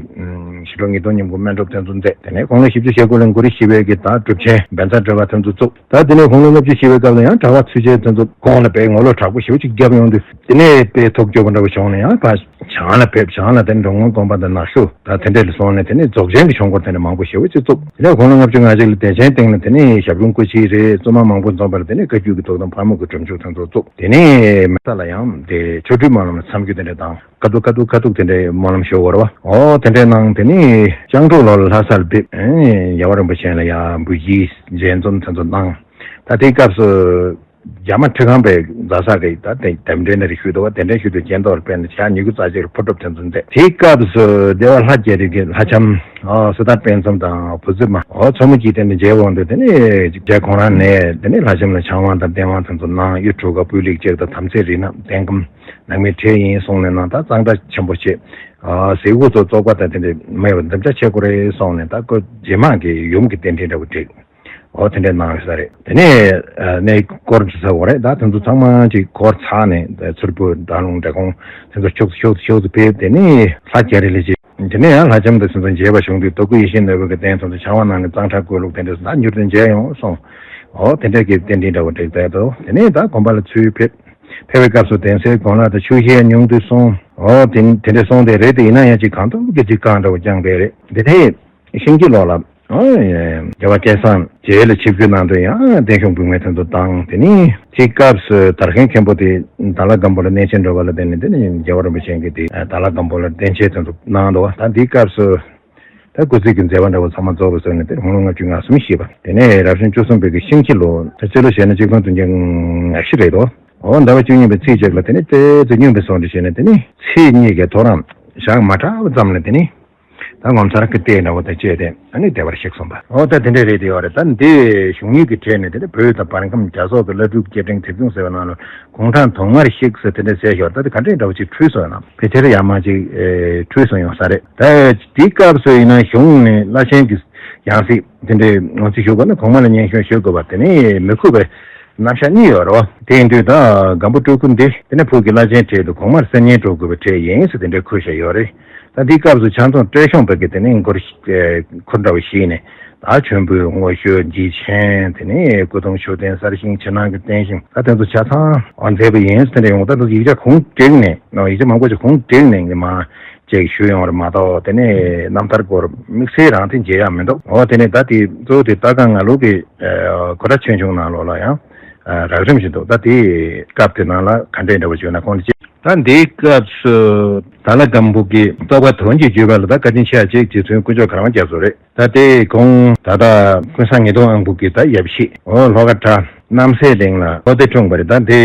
ཞི་ཁྲོ་ཉིས་སྟོང་མཉམ་སྐུ་སྨན་སྒྲུབ་དེ་ཚོ་མཛད། དེ་ནས་དགུང་ལོ་བཞི་བཅུ་ཞེ་དགུ་ལ་གུ་རུ་ཞི་བའི་གི་ད་སྒྲུབ་ཆེན་བཛྲ་བྷ་དེ་ཚོ་བཙུགས། ད་དེ་ནས་དགུང་ལོ་ལྔ་བཅུ་ཞེ་བའི་སྐབས་ལ་ཡང་གྲྭ་པ་ཚུལ་ཆེན་དེ་ཚོ་ཁོང་ལ་དཔེ་ངོ་ལོག་དྲག་པོ་ཞེ་པོ་ཅིག་བརྒྱབ་ཡོང་དུས། དེ་ནས་དཔེ་ཐུགས་སྐྱོ་པོ་འདྲ་བོ་བྱུང་ནས་ཡང་ཕར་བྱང་ལ་ཕེབས། བྱང་ལ་དེ་འགྲོ་མགོན་དགོན་པ་དང་ནག་ཆུ་ད་དེ་འདྲ་ལ་སོང་ནས་དེ་ནས་རྫོགས་ཆེན་གྱི་ཆོས་འཁོར་དེ་འདྲ་མང་པོ་ཞེ་པོ་ཅིག་བཙུགས། དེ་ནས་དགུང་ལོ་ལྔ་བཅུ་ང་གཅིག་ལ་བདེ་ཆེན་སྟེང་ལ་དེ་ནས་ཞབས་དྲུང་སྐུ་མཆེད་རེད། བཙུན་མ་མང་པོ་འཛོམས་པ་ལ་དེ་ནས་བཀའ་བརྒྱུད་ཀྱི་ཐུགས་དམ་ཕག་མོ་གི་སྒྲུབ་མཆོད་དེ་ཚོ་བཙུགས། དེ་ནས་མེ་ས་ལ་ཡང་དེ་ཆོ་འཕྲུལ་སྨོན་ལམ་ལ་འཚམས་རྒྱུ་དེ་འདྲ་དང་། ཁ་ཐུག་ཁ་ཐུག་ཁ་ཐུག་དེ་འདྲའི་སྨོན་ལམ་ཞུ་བར་བ། ཨོ་དེ་འདྲའི་གནང་། དེ་ནས་སྤྱང་གྲུང་ལོ་ལ་ལྷ་སར་ཕེབས། ཨེ་རྒྱལ་བ་རིན་པོ་ཆེ་ལ་ཡང་འབུལ་གཞི་མཇལ་འཛོམས་དེ་ཚོ་གནང་། ད་དེའི་སྐབས་སུ་རྒྱ་མ་ཁྲི་ཁང་པའི་རྫ་ས་གི་ད་དེ་འདེམས་སྒྲོན་ནས་རེ་ཞུས་འདུག་བ། དེ་འདྲའི་ཞུས་འདུག་རྒྱན་ཐོག་ལ་ཕེབས་ནས་ཞག་ཉི་ཤུ་རྩ་གཅིག་ལ་ཕུར་སྒྲུབ་དེ་ཚོ་མཛད། དེའི་སྐབས་སུ་བདེ་བ་ལྷ་རྒྱ་རི་གི་ལྷ་ལྕམ་ཨོ་སི་ཏཱ་དཔལ་འཛོམས་དང་བུ་བཙུན་མ་ཨོ་མཚོ་མོ་སྐྱིད་དེ་འདྲ་མཇལ་འོང་དུས། དེ་ནས་རྗེ་ཁོང་རང་ནས་དེ་ནས་ལྷ་ལྕམ་ལ་ཕྱག་དབང་དང་རྟེན་དབང་དེ་ཚོ་གནང་། གཡུ་གྲུ་ཁ་སྤུས་ལེགས་གཅིག་དང་དམ་ཚིག་རིལ་ནག་རྟེན་སྒམ་ནང་མི་ཁྲལ་ཡིན་གསུངས་ནས་གནང་། ད་གཙང་སྦྲ་ཆེན་པོ་བྱས། ཨ་གཟིགས་སྐུ་ཚོ་བཙོག་པ་དང་དེ་འདྲ་མེད་པར་འདེམས་བྱ་བྱེད་དགོས་རེད་གསུངས་ནས། ད་ཁོ་རྗེས་མ་གི་ཡུམ་གྱི་རྟེན་འབྲེལ་འདྲ་བོ་བསྒྲིགས། ཨོ་དེ་འདྲ་གནང་ཡོད་ས་རེད། དེ་ནས་ཨ་གནས་སྐོར་ཅིག་ཟ་དགོས་རེད། ད་དེ་ཚོ་ཚང་མ་ཅིག་འཁོར་ཚར་ནས་ད་མཚུར་ཕུ་ཟླ་ལུང་འབྲས་སྐོང་དེ་ཚོ་ཤུགས་སུ་ཤུགས་སུ་ཤུགས་སུ་ཕེབས། དེ་ནས་ལྷ་རྒྱ་རི་ལ་ཅིག་དེ་ནས་ཡང་ལྷ་ལྕམ་དང་སེམས་ཙམ་མཇལ་བ་བྱུང་དུས། དོ་ཀུན་ཡེ་ཤེས་ནོར་བུ་གི་རྟེན་དེ་ཚོ་ཕྱག་དབང་གནང་ནས་གཙང་སྦྲ་དགོས་ལུགས་དེ་འདྲ་ད་མྱུར་དུ་མཇལ་ཡོང་གསུངས། ཨོ་དེ་འདྲ་གི་རྟེན་འབྲེལ་འདྲ་བོ་བསྒྲིགས་བསྡད་འདུག་དེ་ནས་ད་དགོན་པ་ལ་ཚུར་ཕེབས། ཕེབས་པའི་སྐབས་སུ་གདན་སའི་དགོན་ལྷ་དང་ཆོས་གཞིས་ཉུང་དུ་སོང་། ཨོ་དེ་དེ་འདྲ་སོང་སྟེ་རེད་དེ། ཡིན་ན་ཡང་ཅིག་གང་ཐུབ་ཀྱིས་ཅིག་བཀག་འདྲ་བོ་བསྐྱངས་པས་རེད། འདི་ནས་ཤིང་སྐྱིད་ལོ་ལ་ཨོ་རྒྱལ་བ་སྐལ་བཟང་རྗེ་ལ་ཆིབས་བསྒྱུར་གནང་དོན་ཡང་བརྟན་བཞུགས་འབུལ་མཁན་དེ་ཚོ་དང་། དེ་ནས་དེའི་སྐབས་སུ་དར་ཤིང་མཁན་པོ་དེ་དྭགས་ལྷ་སྒམ་པོ་ལ་གནས་མཇལ་འགྲོ་བ་ལ་བརྟེན་ནས་དེ་ནས་རྒྱལ་བ་རིན་པོ་ཆེ་གིས་དེ་དྭགས་ལྷ་སྒམ་པོ་ལ་གདན་ཆས་དེ་ཚོ་གནང་འདུག་བ། ད་འདིའི་སྐབས་སུ། ད་སྐུ་ཚེ་གི་མཛད་པ་འདྲ་བོ་ཚང་མ་རྫོགས་པ་སོང་ནས་དེར་དགུང་ལོ་ལྔ་བཅུ་ང་གསུམ་བཞེས་པ། དེ་ནས་རབ་བྱུང་བཅུ་གསུམ་པའི་གི་ཤིང་སྐྱིད་ལོ། ད་སྤྱི་ལོ་བྱས་ན་ཆིག་སྟོང་བདུན་བརྒྱ་ང་བཞི་རེད་དོ། འོ་ཟླ་བ་བཅུ་གཉིས་པའི་ཚེས་གཅིག་ལ་དེ་ནས་ཏོག་ཙམ་སྙོན་པའི་བཟོ་འདྲ་བྱས་ནས། དེ་ནས་ཚེས་གཉིས་ཀྱི་ཐོ་རངས་ཞག་མ་གྲགས་པ་ཙམ་ལ་དེ་ནས་ད་ངོ་མཚར་གྱི་ལྟས་འདྲ་བོ་དང་བཅས་ཏེ་ཨ་ནི་བདེ་བར་གཤེགས་སོང་པ། འོ་ད་དེ་འདྲ་རེད་དེ་ཡོད་རེད། ད་འདི་གཞུང་ཡིག་གི་གྲས་ནས་དེ་ནས་བོད་དང་བར་ཁམས་རྒྱ་སོག་གི་བླ་སྤྲུལ་སྐྱེ་ཕྲེང་དེབ་ཆུང་ཟེར་བའི་ནང་ལ། གུང་ཐང་དུང་ངར་གཤེགས་ཟེར་དེ་འདྲ་ཟེར་ཞོར། ད་དེ་ག་འདྲས་འདྲ་བོ་ཅིག་འཁྲུལ་སོང་ཡོད་ན། ཕལ་ཆེར་ཡར་མར་ཅིག་ཨེ་འཁྲུལ་སོང་ཡོང་ས་རེད། ད་དེའི་སྐབས་སུ་ཡིན་ན་གཞུང་ནས་བླ་ཆེན་གྱི་ཡང་སྲིད་དེ་འདྲའི་ངོ་སྤྲོད་ཞུ་དགོས་ན་གོང་མ་ལ་སྙན་ཞུ་ཞུ་དགོས་པ་དེ་ནི་མི་ཁུག་པའི་རྣམ་གཞག་གཉིས་ཡོད་རེད་བ། དེ་ཡིན་དུས་ད་སྒམ་པོ་སྤྲུལ་སྐུ་འདི་དེ་ནས་བོད་ཀྱི་བླ་ཆེན་གྲས་དུ་གོང་མར་གསན་སྙན་སྤྲོད་དགོས་པའི་གྲས་ཡིན་ཟེར་དེ་འདྲའི་འཁོད་བཞག་ཡོད་རེད། ད་དེའི་སྐབས་སུ་ཕྱག་རྫོང་བཀྲས་ཤོང་པ་གི་དེ་ནས་འཁོར་འཁོར་འདྲ་བ་ཞིག་ནས། ད་མཆོད་འབུལ་དངོས་ཞུ་འཇིགས་ཆེན། དེ་ནས་སྐུ་གདུང་མཆོད་རྟེན་གསར་བཞེངས་ཕྱི་ནང་གི་རྟེན་བཞེངས། ད་དེ་ཚོ་ཆ་ཚང་མཛད་པ་ཡིན་ཟེར་འདྲ་ཡོང་། ད་དེ་ཚོ་ཡིག་ཆ་གུང་བསྒྲིགས་ནས་ཡིག་ཆ་མང་པོ་ཞིག་གུང་བསྒྲིགས་ནས་ངས་མར་ཅིག་ཞུས་ཡོང་རེད་མ་གཏོགས། དེ་ནས་རྣམ་ཐར་སྐོར་དམིགས་བསལ་རང་དེ་མཇལ་ཡག་མི་འདུག་འོ་དེ་ནས་ད་དེ་གཙོ་བོ་དེ་ད་ག་ང་ལུགས་ཀྱི་གོ་ཁྲ་ཆོས་འབྱུང་ནང་ལོགས་ལ་ཡང་རགས་རིམ་ཞིག་འདུག་ད་དེ་སྐབས་དེ་ནང་ལ་ག་འདྲས་འདྲ་བོ་བྱུང་ན་ཁོང་ལ་ཅིག་ད་འདིའི་སྐབས་སུ་དྭགས་ལྷ་སྒམ་པོ་གི་བཙོག་པ་དོན་གྱི་བརྗོད་པ་ལ་ད་བཀའ་དྲིན་ཆེ་བ་ཅིག་རྗེ་བཙུན་དཀོན་མཆོག་གར་དབང་རྒྱ་མཚོ་རེད། ད་ལྟའི་གོང་ད་ལྟ་ཀུན་བཟང་ཉིས་སྟོང་ཨང་པོ་གི་ད་ཡབ་གཞིས་འོ་ལྷོ་ཁ་བྲག་རྣམ་སྲས་གླིང་ལ་ལྷོ་སྡེ་འཁྲུངས་པ་རེད། ད་འདི་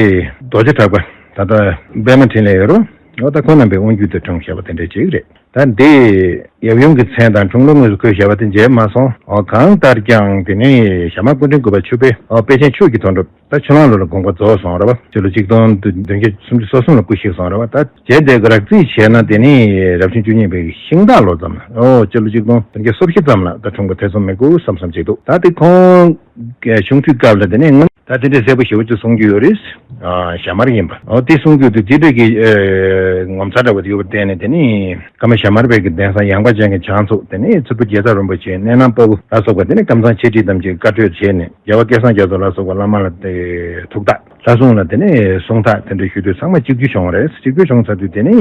རྡོ་རྗེ་གྲགས་པ་ད་ལྟ་པདྨ་འཕྲིན་ལས་ཡོད་རོ། འོ་ད་ཁོང་རྣམ་པའི་དབང་བསྒྱུར་དུ་འཁྲུངས་བཞག་པ་དེ་འདྲ་ཅིག་རེད། ད་འདི་ཡབ་ཡུམ་གྱི་མཚན་དང་འཁྲུངས་ལོ་དངོས་སུ་འཁོད་བཞག་པ་དེ་མཇལ་མ་སོང་། འོ་གང་ལྟར་ཀྱང་དེ་ནས་ཞྭ་དམར་སྐུ་ཕྲེང་དགུ་པ་ཆུ་བེ་འོ་དཔེ་ཆེན་ཆོས་ཀྱི་མཐོང་གྲུབ། ད་ཆུ་ནང་ལོ་ལ་དགོངས་པ་རྫོགས་སོང་ར་བ། སྤྱི་ལོ་གཅིག་སྟོང་བདུན་བརྒྱ་སུམ་ཅུ་སོ་གསུམ་ལ་སྐུ་གཤེགས་སོང་ར་བ། ད་རྗེ་འདི་ག་རགས་རྩིས་བྱས་ན་དེ་ནི་རབ་བྱུང་བཅུ་གཉིས་པའི་ཤིང་སྟག་ལོ་ཙམ་ལ། ཨོ་སྤྱི་ལོ་གཅིག་སྟོང་བདུན་བརྒྱ་སོ་བཞི་ཙམ་ལ་ད་འཁྲུངས་པ་ཐེ་ཚོམ་མི་དགོས་བསམ་བསམ་ཅིག་འདུག་ད་དེ་ཁོང་གི་ཆུང་དུས་སྐབས་ལ་དེ་ནས་སྔོན་ད་དེ་འདྲའི་གསལ་པོ་ཞེ་པོ་ཅིག་གསུང་རྒྱུ་ཡོད་རེད། ཨ་ཞྭ་དམར་ཡིན་པ། ཨོ་དེ་གསུང་རྒྱུ་དེ་དེ་འདྲ་གི་ཨེ་ངོ་མཚར་འདྲ་བ་དེ་ཡོད་པར་བརྟེན་ནས་དེ་ནི་ཀ་མ་ ཞྭ་དམར་པའི་གི་གདན་ས་ཡངས་པ་ཅན་གྱི་བྱང་ཚུགས། དེ་ནས་ཚུར་ཕུ་རྒྱལ་ཚབ་རིན་པོ་ཆེ་གནས་ནང་དཔའ་བོ་ལ་སོགས་པ། དེ་ནས་ཀམ་ཚང་ཆེ་ཁྲི་ཐམས་ཅད་བཀའ་གྲོས་བྱས་ནས། རྒྱལ་བ་སྐལ་བཟང་རྒྱ་མཚོ་ལ་སོགས་པ་བླ་མ་ལ་དེ་ཐུགས་ཐག། ལྷ་སྲུང་ལ་དེ་ནས་སྲུང་ཐག་དེ་འདྲ་ཞུ་དུས་ཚང་མ་གཅིག་གྱུར་བྱུང་བ་རེད། གཅིག་གྱུར་བྱུང་ཚར་དུས་དེ་ནས་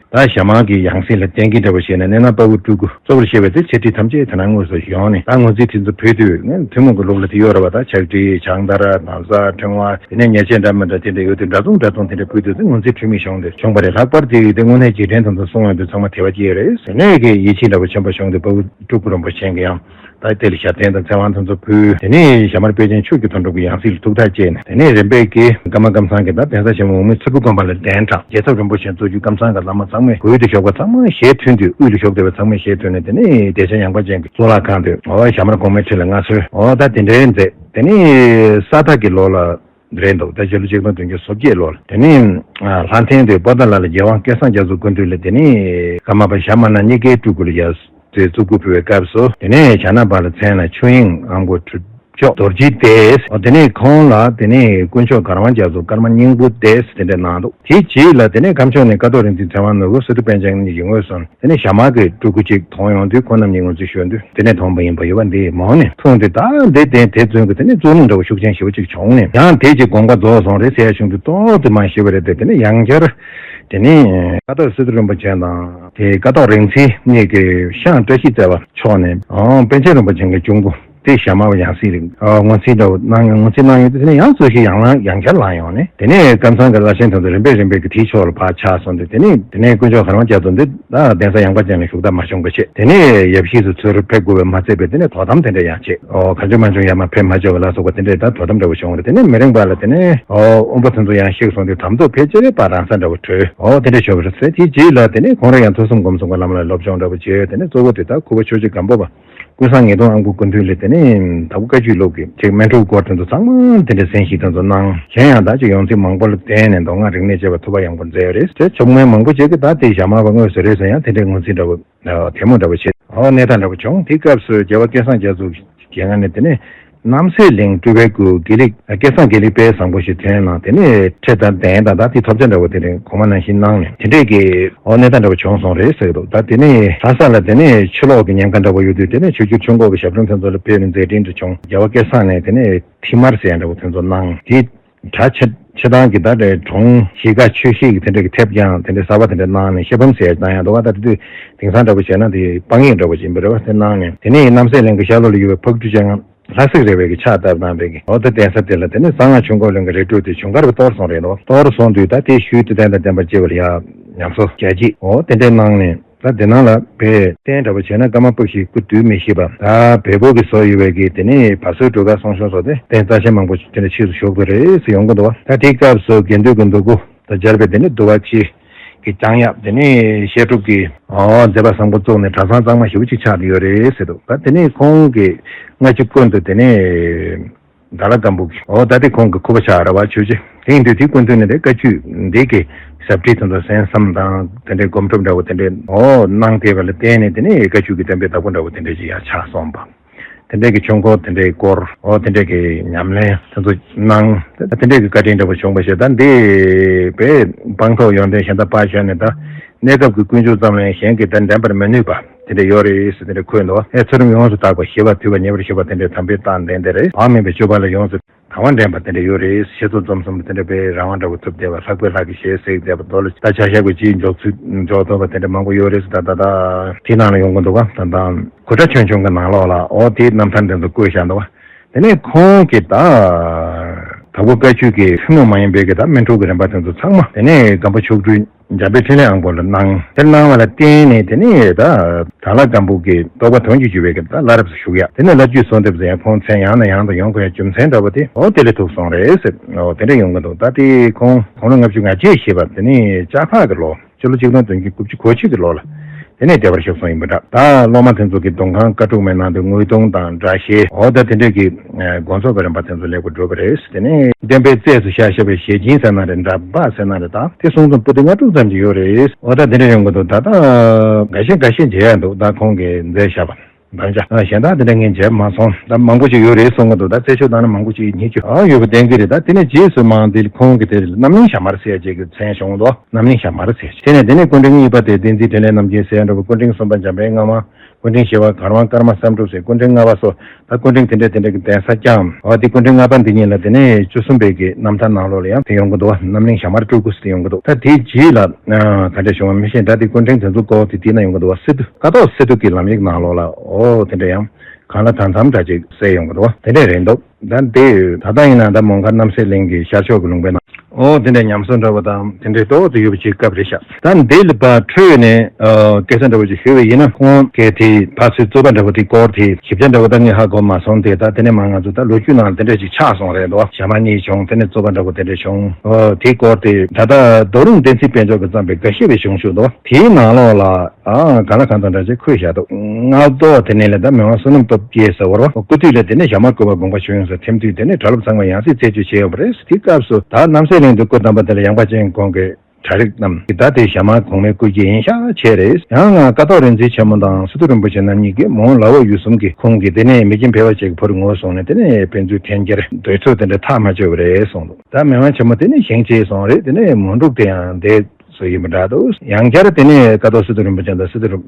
ད་ཞྭ་དམར་གྱི་ཡང་སྲིད་ལ་བསྟེན་གྱིན་འདྲ་བོ་བྱས་ནས། གནས་ནང་དཔའ་བོ་སྤྲུལ་སྐུ་གཙོ་བོར་བྱས་པའི་དེ་ཆེ་ཁྲི་ཐམས་ཅད་དེ་ནང་དངོས་སུ་ཡོང་ནས། ད་ངོས་འཛིན་དེ་ཚོ་ཕུལ་དུས། ངས་ཐུན་མོང་གི་ལུགས་ལ་དེ་ཡོད་རེད་བ། ད་ཕྱག་བྲིས་ཕྱག་དར་ན་བཟའ་ཕྲེང་བ། དེ་ནས་ཉེས་ཆད་འདྲ་མི་འདྲ་དེ་འདྲ་ཡོད་དུས། འདྲ་མཚུངས་འདྲ་མཚུངས་དེ་འདྲ་ཕུལ་དུས་དེ་ངོས་འཛིན་འཁྲུལ་མེད་བྱུང་སྟེ་བྱུང་བ་རེད། ལྷག་པར་དེ་དེ་དངོས་གནས་རྗེས་དྲན་དེ་ཚོ་གསུང་ཡོང་དུས་ཚང་མ་དད་པ་སྐྱེས་རེད། དེ་ནས་གི་ཡིད་ཆེས་འདྲ་བོ་ཆེན་པོ་བྱུང་སྟེ། དཔའ་བོ་སྤྲུལ་སྐུ་རིན་པོ་ཆེ་གིས་ཡང་ད་དེ་ལ་ཞབས་བརྟན་དང་ཚེ་དབང་དེ་ཚོ་ཕུལ། དེ་ནས་ཞྭ་དམར་དཔལ་ཆེན་ཆོས་ཀྱི་མཐུ་འགྲུབ་ཀྱི་ཡང་སྲིད་ལ་ཐུགས་ཐག་བཅད་ནས། དེ་ནས་རིམ་པས་ཀྱིས་ཀརྨ་ཀམ་ཚང་གི་ད་གདན་ས་ཆེན་མོ་འོག་མིན་ཚུར་ཕུ་དགོན་པ་ལ་གདན་དྲངས། རྒྱལ་ཚབ་རིན་པོ་ཆེ་གཙོ་བྱས་ཀམ་ཚང་གི་བླ་མ་ཚང་མས་འོག་ཏུ་བཞུགས་པ་ཚང་མ་ཞལ་མཐུན་དུས། དབུས་ལ་བཞུགས་བསྡད་པ་ཚང་མས་ཞལ་མཐུན་ནས། དེ་ནས་བདེ་ཆེན་ཡངས་པ་ཅན་གྱི་གཙུག་ལག་ཁང་དུ། འོ་ཞྭ་དམར་གོང་མའི་ཁྲི་ལ་མངའ་གསོལ། འོ་ད་དེ་འདྲའི་མཛད། དེ་ནས་ས་ཐག་གི་ལོ་ལ་རེད་འདུག་ད་ཕྱི་ལོ་ཆིག་སྟོང་བདུན་བརྒྱ་སོ་བརྒྱད་ལོར། དེ་ནས་ལྷ་ལྡན་དུ་པོ་ཏཱ་ལ་ལ་རྒྱལ་དབང་སྐལ་བཟང་རྒྱ་མཚོ་སྐུ་མདུན་ལ། དེ་ནས་ཀརྨ་པ་ཞྭ་དམར་ནག་གཉིས་ཀའི་སྤྲུལ་སྐུ་ལ་ཡར་ཚུར་བཙུགས་སྐུ་ཕུལ་བའི་སྐབས་སུ། དེ་ནས་ཞྭ་ནག་པ་ལ་མཚན་ལ་ཆོས་དབྱིངས་དབང་པོ་གྲུབ་མཆོག་རྡོ་རྗེ་སྡེ། འོ་དེ་ནས་ཁོང་ལ་དེ་ནས་དཀོན་མཆོག་གར་དབང་རྒྱ་མཚོ་ཀརྨ་སྙིང་པོ་སྡེ་དེ་འདྲ་གནང་འདུག་དེའི་རྗེས་ལ་དེ་ནས་ཁམས་ཕྱོགས་ནས་ཀཿཐོག་རིག་འཛིན་ཚེ་དབང་ནོར་བུ་སི་ཏུ་པཎ་ཆེན་གཉིས་ཀྱི་ངོས་སུ། དེ་ནས་ཞྭ་དམར་གྱི་སྤྲུལ་སྐུ་གཅིག་མཐོང་ཡོང་དུས། ཁོང་རྣམ་གཉིས་ངོས་འཛིན་ཞུ་དུས། དེ་ནས་མཐོང་བ་ཡིན་པ་ཡོད་པ་འདི་མ་འོངས་ནས་མཐོང་དུས། ད་འདི་དེ་དེ་ཚོན་གྱི་དེ་ནས་བཙུགས་ལུང་འདྲ་བོ་ཤུགས་ཆེན་ཞེ་པོ་ཅིག་བྱུང་ནས། ཡང་དེ་ཅིག་དགོངས་པ་རྫོགས་སོང་རེད་ཟེར་ཡ་བྱུང་དུས། ཏོག་ཙམ་མ་ཤེས་པ་རེད་དེ། དེ་ནས་ཡང་བསྐྱར་དེ་ནས་ཀཿཐོག་སི་ཏུ་རིན་པོ་ཆེ་དང་། དེ་ཀཿཐོག་རིག་འཛིན་གཉིས་ཀྱི་ཤངས་བཀྲ་ཤིས་རྩེ་བ་མཆོག་ནས། ཨོ་པཎ་ཆེན་རིན་པོ་ཆེ་གི་གཅུང་པོ་དེ་ཞྭ་དམར་བ་ཡང་སྲིད་ལ་ངོས་འཛིན་འདྲ་བོ་གནང་། ངོས་འཛིན་གནང་ཡོང་དུས། དེ་ནས་ཡང་གཙོ་ཤེས་ཡང་ལ་ཡང་བསྐྱར་ལངས་ཡོང་ནས། དེ་ནས་ཀམ་ཚང་གི་བླ་ཆེན་དེ་ཚོ་རིམ་པས་རིམ་པས་ཀྱི་དེའི་ཕྱོགས་ལ་ཕར་ཆགས་སོང་སྟེ། དེ་ནས་དེ་ནས་དཀོན་མཆོག་གར་དབང་རྒྱ་མཚོ་འདི་ད་གདན་ས་ཡངས་པ་ཅན་ལ་བཞུགས་ཐབས་མ་བྱུང་བ་བྱས། དེ་ནས་ཡབ་གཞིས་སུ་ཚུར་ཕེབས་དགོས་པའི་མ་ཚད་པའི་དེ་ནས་དོ་དམ་དེ་འདྲ་ཡང་བྱས། ཨོ་གང་བྱུང་མང་བྱུང་ཡར་མར་ཕེབས་མ་བཅུག་པ་ལ་སོགས་པ་དེ་འདྲའི་ད་དོ་དམ་འདྲ་བོ་བྱུང་བ་རེད། དེ་ནས་མི་རིང་བ་ལ་དེ་ནས་ཨོ་དབོན་པོ་དེ་ཚོ་ཡང་གཤེགས་སོང་སྟེ། དམ་ཐོག་ཕལ་ཆེར་ཕར་རང་ས་འདྲ་བོ་གྲོལ། ཨོ་དེ་འདྲ་བྱུང་བ་རེད་ཟེར། དེའི་རྗེས་ལ་དེ་ནས་ཁོང་རང་ཡང་ཐོས་བསམ་སྒོམ་གསུམ་གྱི་ལམ་ལ་སློབ་སྦྱོང་འདྲ་བོ་བྱས། དེ་ནས་གཙོ་བོ་དེ་ད་ཁུ་བ་ཆོས་རྗེ་སྒམ་པོ་པ། ཀུན་བཟང་ངེས་དོན་དབང་པོ་སྐུ་མདུན་ལས་དེ་ནས་དྭགས་པོ་བཀའ་བརྒྱུད་ལུགས་ཀྱི་ཅིག་སྨིན་གྲོལ་སྐོར་དེ་ཚོ་ཚང་མ་དེ་འདྲའི་གསན་ཞིབ་དེ་ཚོ་གནང་། གཞན་ཡང་ད་ཅིག་ཡོངས་འཛིན་མང་པོ་ལ་བརྟེན་ནས་མདོ་སྔགས་རིག་གནས་བཅས་པ་ཐོས་པ་ཡངས་པོ་མཛད་ཡོད་རེད་ཟེར། མཆོག་དམན་མང་པོ་ཅིག་གིས་ད་དེ་ཞྭ་དམར་བ་དངོས་སུ་རེད་ཟེར། ཡང་དེ་འདྲའི་ངོས་འཛིན་འདྲ་བོ་དེ་མོ་འདྲ་བོ་བྱེད། ཨོ་གནས་སྟངས་འདྲ་བོ་བྱུང་། དེའི་སྐབས་སུ་རྒྱལ་བ་སྐལ་བཟང་རྒྱ་མཚོ་རྒྱལ་ཁང་ནས་དེ་ནས་རྣམ་སྲས་གླིང་སྤྲུལ་པའི་སྐུ་དགེ་ལེགས་སྐལ་བཟང་དགེ་ལེགས་དཔལ་བཟང་པོ་ཞིག་ཐོན་གནང་། དེ་ནས་ཁྲི་དང་གདན་དང་ད་དེའི་ཐོབ་ཆ་འདྲ་བོ་དེ་འདྲ་གོང་མ་ནང་བཞིན་གནང་ནས། དེ་འདྲས་ཀྱི་ཨོ་གནས་སྟངས་འདྲ་བོ་བྱུང་སོང་རེད་ཟེར་གི་འདུག་ད་དེ་ནས་གྲྭ་ས་ལ་དེ་ནས་ཕྱི་ལོགས་ཀྱི་ཉེན་ཁ་འདྲ་བོ་ཡོད་དུས། དེ་ནས་ཆོས་བརྒྱུད་ཆོས་འགོ་གི་ཞབས་དྲུང་ཚོ་ལ་ཕེབས་ནས་མཛད་འཕྲིན་འདྲ་བྱུང་། རྒྱལ་བ་སྐལ་བཟང་ནས་དེ་ནས་ཐི་མར་ཟེར་ཡ་འདྲ་བོ་དེ་ཚོ་གནང་། དེ་གྲྭ་ཆེ་ཆེ་ཐང་གི་ད་དེ་གྲོང་གཞིས་ཀ་ཆོས་གཞིས་ཀྱི་དེ་འདྲ་གི་ཐེབས་ཀྱང་དེ་འདྲའི་གསར་པ་དེ་འདྲ་གནང་ནས། ཤེ་བམ་ཟེར་ཡ་གནང་ཡ་འདུག་ག་ད་དེ་དུས་དེང་སང་འདྲ་བོ་བྱས་ན་དེ་དཔང་ཡིག་འདྲ་བོ་ཅིག་ཡིན་པ་རེད་བ། དེ་གནང་ནས། དེ་ནས་རྣམ་སྲས་གླིང་གི་ཤར་ལྷོ་ལ་ཡོད་པའི་ཕག་གྲུ་ཅན་ལྷ་སྲས་རས་པའི་གི་ཕྱག་བཏབ་གནང་བའི་གི་འོ་ད་གདན་ས་དེ་ལ། དེ་ནས་གསང་སྔགས་ཆོས་འཁོར་གླིང་གི་རས་ཕྲུག་དེ་ཇུན་གར་བ་གཏོར་སོང་རེད་འདུག་གཏོར་སོང་དུས་ད་དེ་ཤུལ་དུ་རྟེན་དང་བརྟེན་པ་བཅས་པ་ལ་ཡ་ཉམས་གསོ་རྒྱ་སྐྱེད་འོ་དེ་འདྲ་གནང་ནས། ད་དེ་ནང་ལ་བོད་བསྟན་འདྲ་བོ་བྱས་ན་ཀརྨ་པ་བཞིའི་སྐུ་དུས་མི་ཤེས་པ། ད་བལ་པོ་གི་བཟོ་ཡོད་པའི་གི་དེ་ནས་བ་སོའི་སྒྲོལ་དཀར་གསུང་གཞོན་སོགས་དེ་རྟེན་རྩ་ཆེན་མང་པོ་དེ་འདྲ་ཕྱིས་སུ་བཞུགས་པ་རེད་ཟེར་ཡོང་གི་འདུག་བ། ད་དེའི་སྐབས་སུ་དགེ་འདུན་གྱི་འདུ་སྒོ་དང་སྦྱར་བའི་དེ་ནས་འདུལ་བ་ཆེ་གི་བསྐྱངས་ཡབ། དེ་ནས་བཤད་སྒྲུབ་ཀྱི་ཨོ་མཛད་པ་བཟང་པོ་བཙུགས་ནས་གྲྭ་ཚང་གཙང་མ་ཞེ་པོ་ཅིག་ཆགས་ཡོད་རེད་ཟེར་འདུག་ད་དེ་ནས་ཁོང་གི་སྔ་ཕྱི་ཀུན་ཏུ་དེ་ནས་དྭགས་ལྷ་སྒམ་པོ་གི་འོ་ད་དེ་ཁོང་གི་སྐུ་པར་ཆགས་རེད་བ། ཆོས་རྗེ་དེ་ཡིན་དུས་དེའི་སྐུ་མདུན་ནས་དེ་བཀའ་བརྒྱུད་འདི་གི་ཞབས་ཕྱི་དེ་ཚོ་གསན་བསམ་དང་དེ་འདྲའི་སྒོམ་སྒྲུབ་འདྲ་བོ་དེ་འདྲའི་འོ་གནང་བསྡད་པ་ལ་བརྟེན་ནས། དེ་ནས་བཀའ་བརྒྱུད་ཀྱི་བསྟན་པའི་བདག་པོ་འདྲ་བོ་དེ་འདྲ་ཅིག་ཡར་ཆགས་སོང་བ། དེ་འདྲའི་གི་ཆོས་འཁོར་དེ་འདྲའི་སྐོར་འོ་དེ་འདྲའི་གི་ཉམས་ལེན་དེ་ཚོ་གནང་། དེ་འདྲའི་གི་བཀའ་དྲིན་འདྲ་བོ་བྱུང་བ་ཞིག་ད་འདི་བས་སྤངས་རྟོགས་ཡོན་ཏན་གཞན་དག་ཕར་ཞོག་ནས། ད་གནས་སྐབས་ཀྱི་ཀུན་སྤྱོད་ཙམ་ལས་གཞན་གྱིས་ད་འདྲེན་པར་མི་ནུས་པ་དེ་འདྲ་ཡོད་རེད་ཟེར་དེ་འདྲ་འཁོད་འདུག་ཨེ་ཚུལ་ཁྲིམས་ཡོངས་སུ་དག་པ། ཞི་བ་དུལ་བ་ཉེ་བར་ཞི་བ་དེ་འདྲའི་དམ་པའི་རྟགས་ལྡན་དེ་རེད། བག་མེད་པའི་སྤྱོད་པ་ལ་ཡོངས་སུ་དང་བ་འདྲེན་པ་དེ་འདྲ་ཡོད་རེད། བཤད་ཚོགས་རྩོམ་གསུམ་དེ་འདྲ་དཔེ་རང་དབང་འདྲ་བོ་ཐོབ་བསྡད་པ། ལྷག་པའི་ལྷ་གི་ཞལ་གཟིགས་བསྡད་པ། མདོ་ལ་ད་ཆ་བཞག་པའི་སྤྱིའི་འཇོག་ཚུལ་འཇོག་ཐུབ་པ་དེ་འདྲ་མང་པོ་ཡོད་རེད་ཟེར། ད་ད་ད་དེ་ནང་ལ་ཡོང་གི་འདུག་ག་ད་ད་གུ་དྲག་ཆོས་འབྱུང་གི་ནང་ལོགས་ལ་འོ་དེའི་རྣམ་ཐར་དེ་ཚོ་བཀོད་བཞག་འདུག་ག་དེ་ནས་ཁོང་གིས་ད་དྭགས་པོ་བཀའ་བརྒྱུད་ཀྱི་ཐུན་མོང་མ་ཡིན་པའི་གི་ད་སྨིན་གྲོལ་གྱི་རིམ་པ་དེ་ཚོ་ཚང་མ་དེ་ནས་སྒམ་པོ་མཆོག་སྤྲུལ་འཇམ་དཔལ་འཕྲིན་ལས་དབང་པོ་ལ་གནང་། དེ་གནང་བ་ལ་བརྟེན་ནས་དེ་ནས་ད་དྭགས་ལྷ་སྒམ་པོ་གི་རྟོགས་པ་དོན་གྱི་འགྱུར་བའི་གི་ད་བླ་རབས་སུ་ཞུགས་ཡ། དེ་ནས་བླ་བརྒྱུད་གསོལ་འདེབས་ཟེར་ཡ་ཁོང་མཚན་ཡང་ནས་ཡང་དུ་ཡོང་དགོས་ཡ་རྒྱུ་མཚན་འདྲ་བོ་དེ་འོ་དེ་ལས་ཐུག་སོང་རེད་ཟེར། འོ་དེ་འདྲ་ཡོང་གི་འདུག་ད་དེ་ཁོང་དགུང་ལོ་ལྔ་བཅུ་ང་བརྒྱད་བཞེས་པ་དེ་ནས་ལྕགས་ཕག་གི་ལོ། ཕྱི་ལོ་ཆིག་སྟོང་བདུན་བརྒྱ་དགུ་བཅུ་གོ་གཅིག་གི་ལོ་ལ། དེ་ནས་བདེ་བར་གཤེགས་སོང་ཡིན་པ་འདྲ། ད་སློབ་མ་དེ་ཚོ་གིས་མདོ་ཁང་དཀའ་སྒྲུབ་མའི་ནང་དུ་དངོས་བརྡུང་དང་སྒྲ་བཤད་འོ་ད་དེ་འདྲས་ཀྱི་དགོངས་རྫོགས་ཀྱི་རིམ་པ་དེ་ཚོ་ལེགས་པོ་བསྒྲུབས་པ་རེད། དེ་ནས་སྟོན་པའི་བཙས་སུ་བཞག་བཞག་པའི་ཞལ་སྦྱིན་ཟེར་ན་རེད། འདྲ་འབག་ཟེར་ན་རེད། ད་དེ་གསུང་རྩོམ་པོ་ཏི་ལྔ་དྲུག་ཙམ་ཅིག་ཡོད་རེད། འོ་ད་དེ་འདྲ་ཡོང་གི་འདུག་ད་ད་འགའ་ཤས་འགའ་ཤས་མཇལ་ཡ་འདུག་ད་ཁོང་གིས་མཛད་བཞག་པ། དམ་བཅའ་གཞན་དག་དེ་འདྲ་ངས་བྱས་མ་སོང་། ད་མང་པོ་ཞིག་ཡོད་རེད་གསུང་གི་འདུག་ད་རྩད་གཅོད་བཏང་ན་མང་པོ་ཞིག་རྙེད་རྒྱུ་ཨ་ཡོད་པ་བསྟན་གྱི་རེད། ད་དེ་ནས་རྗེས་སུ་མང་དེ་ཁོང་གི་དེ་རྣམ་གླིང་ཞྭ་དམར་ཟེར་ཅིག་གི་མཚན་བྱུང་འདུག་རྣམ་གླིང་ཞྭ་དམར་ཟེར་ཅིག་དེ་ནས་དེ་ནས་སྐུ་ཕྲེང་གཉིས་པ་དེ་བསྟན་འཛིན་འཕྲིན་ལས་རྣམ་རྒྱལ་ཟེར་འདྲ་བོ། སྐུ་ཕྲེང་གསུམ་པ་འཇམ་དཔལ་སྔ་མ། སྐུ་ཕྲེང་བཞི་པ་གར་དབང་ཀརྨ་བསམ་གྲུབ་ཟེར། སྐུ་ཕྲེང་ལྔ་པ་སོགས་ད་སྐུ་ཕྲེང་དེ་འདྲས་དེ་འདྲས་ཀྱི་གདན་ས་བསྐྱངས། འོ་དེ་སྐུ་ཕྲེང་ལྔ་པ་འདི་གཉིས་ལ་དེ་ནས་བཅུ་གསུམ་པའི་གི་རྣམ་ཐར་ནང་ལོགས་ལ་ཡང་དེ་ཡོང་གི་འདུག་བ། རྣམ་གླིང་ཞྭ་དམར་སྤྲུལ་སྐུ་ཟེར་དེ་ཡོང་གི་འདུག་ད་དེའི་རྗེས་ལ་ག་འདྲས་བྱུང་བ་མི་ཤེས། ད་དེ་སྐུ་ཕྲེང་དེ་ཚོ་སྐོར་དེ་དེའི་ནང་ཡོང་གི་འདུག་བ། སི་ཏུ་ཀ་ཐོག་སི་ཏུ་གི་ལམ་ཡིག་ནང་ལོགས་ལ་འོ་དེ་འདྲས་ཡང་གང་ལ་གང་འཚམ་འདྲ་ཅིག་གསལ་ཡོང་གི་འདུག་བ། དེ་འདྲས་རེད་འདུག་ད་འདི་ད་ལྟ་ཡིན་ན་ད་མོང་སྒར་རྣམ་སྲས་གླིང་གི་ཤར་ཕྱོགས་ཀྱི་ལུང་པའི་ནང་། ཨོ་དེ་འདྲའི་ཉམས་གསོ་འདྲ་བོ་དང་དེ་འདྲའི་ཏོག་ཙམ་ཡོད་པ་ཅིག་སྐབས་རེད་ཤག་ད་འདི་ལ་ཕར་འཕྲོས་ནས་ཨ་སྐད་ཆ་འདྲ་བོ་ཅིག་ཞུས་པ་ཡིན་ན། ཁོང་གིས་དེ་ཕར་ཚུར་རྩོད་པ་འདྲ་བོ་དེ་སྐོར་དེ་ཞིབ་ཆ་འདྲ་བོ་ད་ངས་ཧ་གོ་མ་སོང་། དེ་ད་དེ་ནས་མ་ང་ཚོ་ད་ལོ་རྒྱུས་ནང་དེ་འདྲ་ཅིག་ཆགས་སོང་རེད་འདུག་ཞྭ་དམར་གཉིས་བྱུང་། དེ་ནས་རྩོད་པ་འདྲ་བོ་དེ་འདྲ་བྱུང་། ཨོ་དེའི་སྐོར་དེ་ད་ལྟ་རྡོ་རིང་བསྟན་འཛིན་དཔལ་འབྱོར་གྱིས་བརྩམས་པའི་འགའ་ཤས་པའི་གཞུང་ཞུ་འདུག་དེའི་ནང་ལོགས་ལ། ཨ་གང་ལ་གང་འཚམ་འདྲ་ཅིག་འཁོད་བཞག་འདུག་སྔ་དྲོ་དེ་ནས་ལ་ད་མི་དབང་བསོད་ནམས་སྟོབས་རྒྱས་ཟེར་བ་རོ་སྐུ་དུས་ལ་དེ་ནས་ཞྭ་དམར་སྐུ་པར་དགོངས་པ་ཞུ་ཡོང་ཟེར་ཐིམ་དུས་དེ་ནས་གྲྭ་སློབ་ཚང་མ་ཡང་སྲིད་རྩད་གཅོད་བྱས་ཡོད་པ་རེད། དེ་སྐབས་སུ་ད་རྣམ་སྲས་གླིང་དུ་སྐུ་བལྟམས་པ་དེ་ལ་ཡངས་པ་ཅན་ཁོང་གི་གྲྭ་རིགས་རྣམས་ཀྱིས་ད་དེ་ཞྭ་དམར་གོང་མའི་སྐུ་སྐྱེ་ཡིན་ཤག་བྱས་རེད། ཡང་ང་ཀཿཐོག་རིག་འཛིན་ཆེན་མོ་དང་སི་ཏུ་རིན་པོ་ཆེ་རྣམ་གཉིས་ཀྱིས་མོང་ལ་འོག་ཡུལ་གསུམ་གྱི་ཁོང་གིས་དེ་ནས་མི་རྒན་ཕལ་པ་ཅིག་གི་ཕོ་རུ་ངོ་བཟུང་ནས་དེ་ནས་ཕན་ཚུན་འཐེན་འཁྱེར་འདོད་ཚུལ་དེ་འདྲ་ཐག་མ་ཆོད་པ་རེད་གསུངས་འདུག་ད་མི་དབང་ཆེན་མོ་དེ་ནས་བཞེངས་བྱས་སོང་རེད། དེ་ནས་མོན་ཕྲུག་དེ་ཡང་འདས་སུ་ཡིན་པ་འདྲ་འདུག་ཡང་བསྐྱར་དེ་ནས་ཀཿཐོག་སི་ཏུ་རིན་པོ་ཆེ་དང་སི་ཏུ་རིན་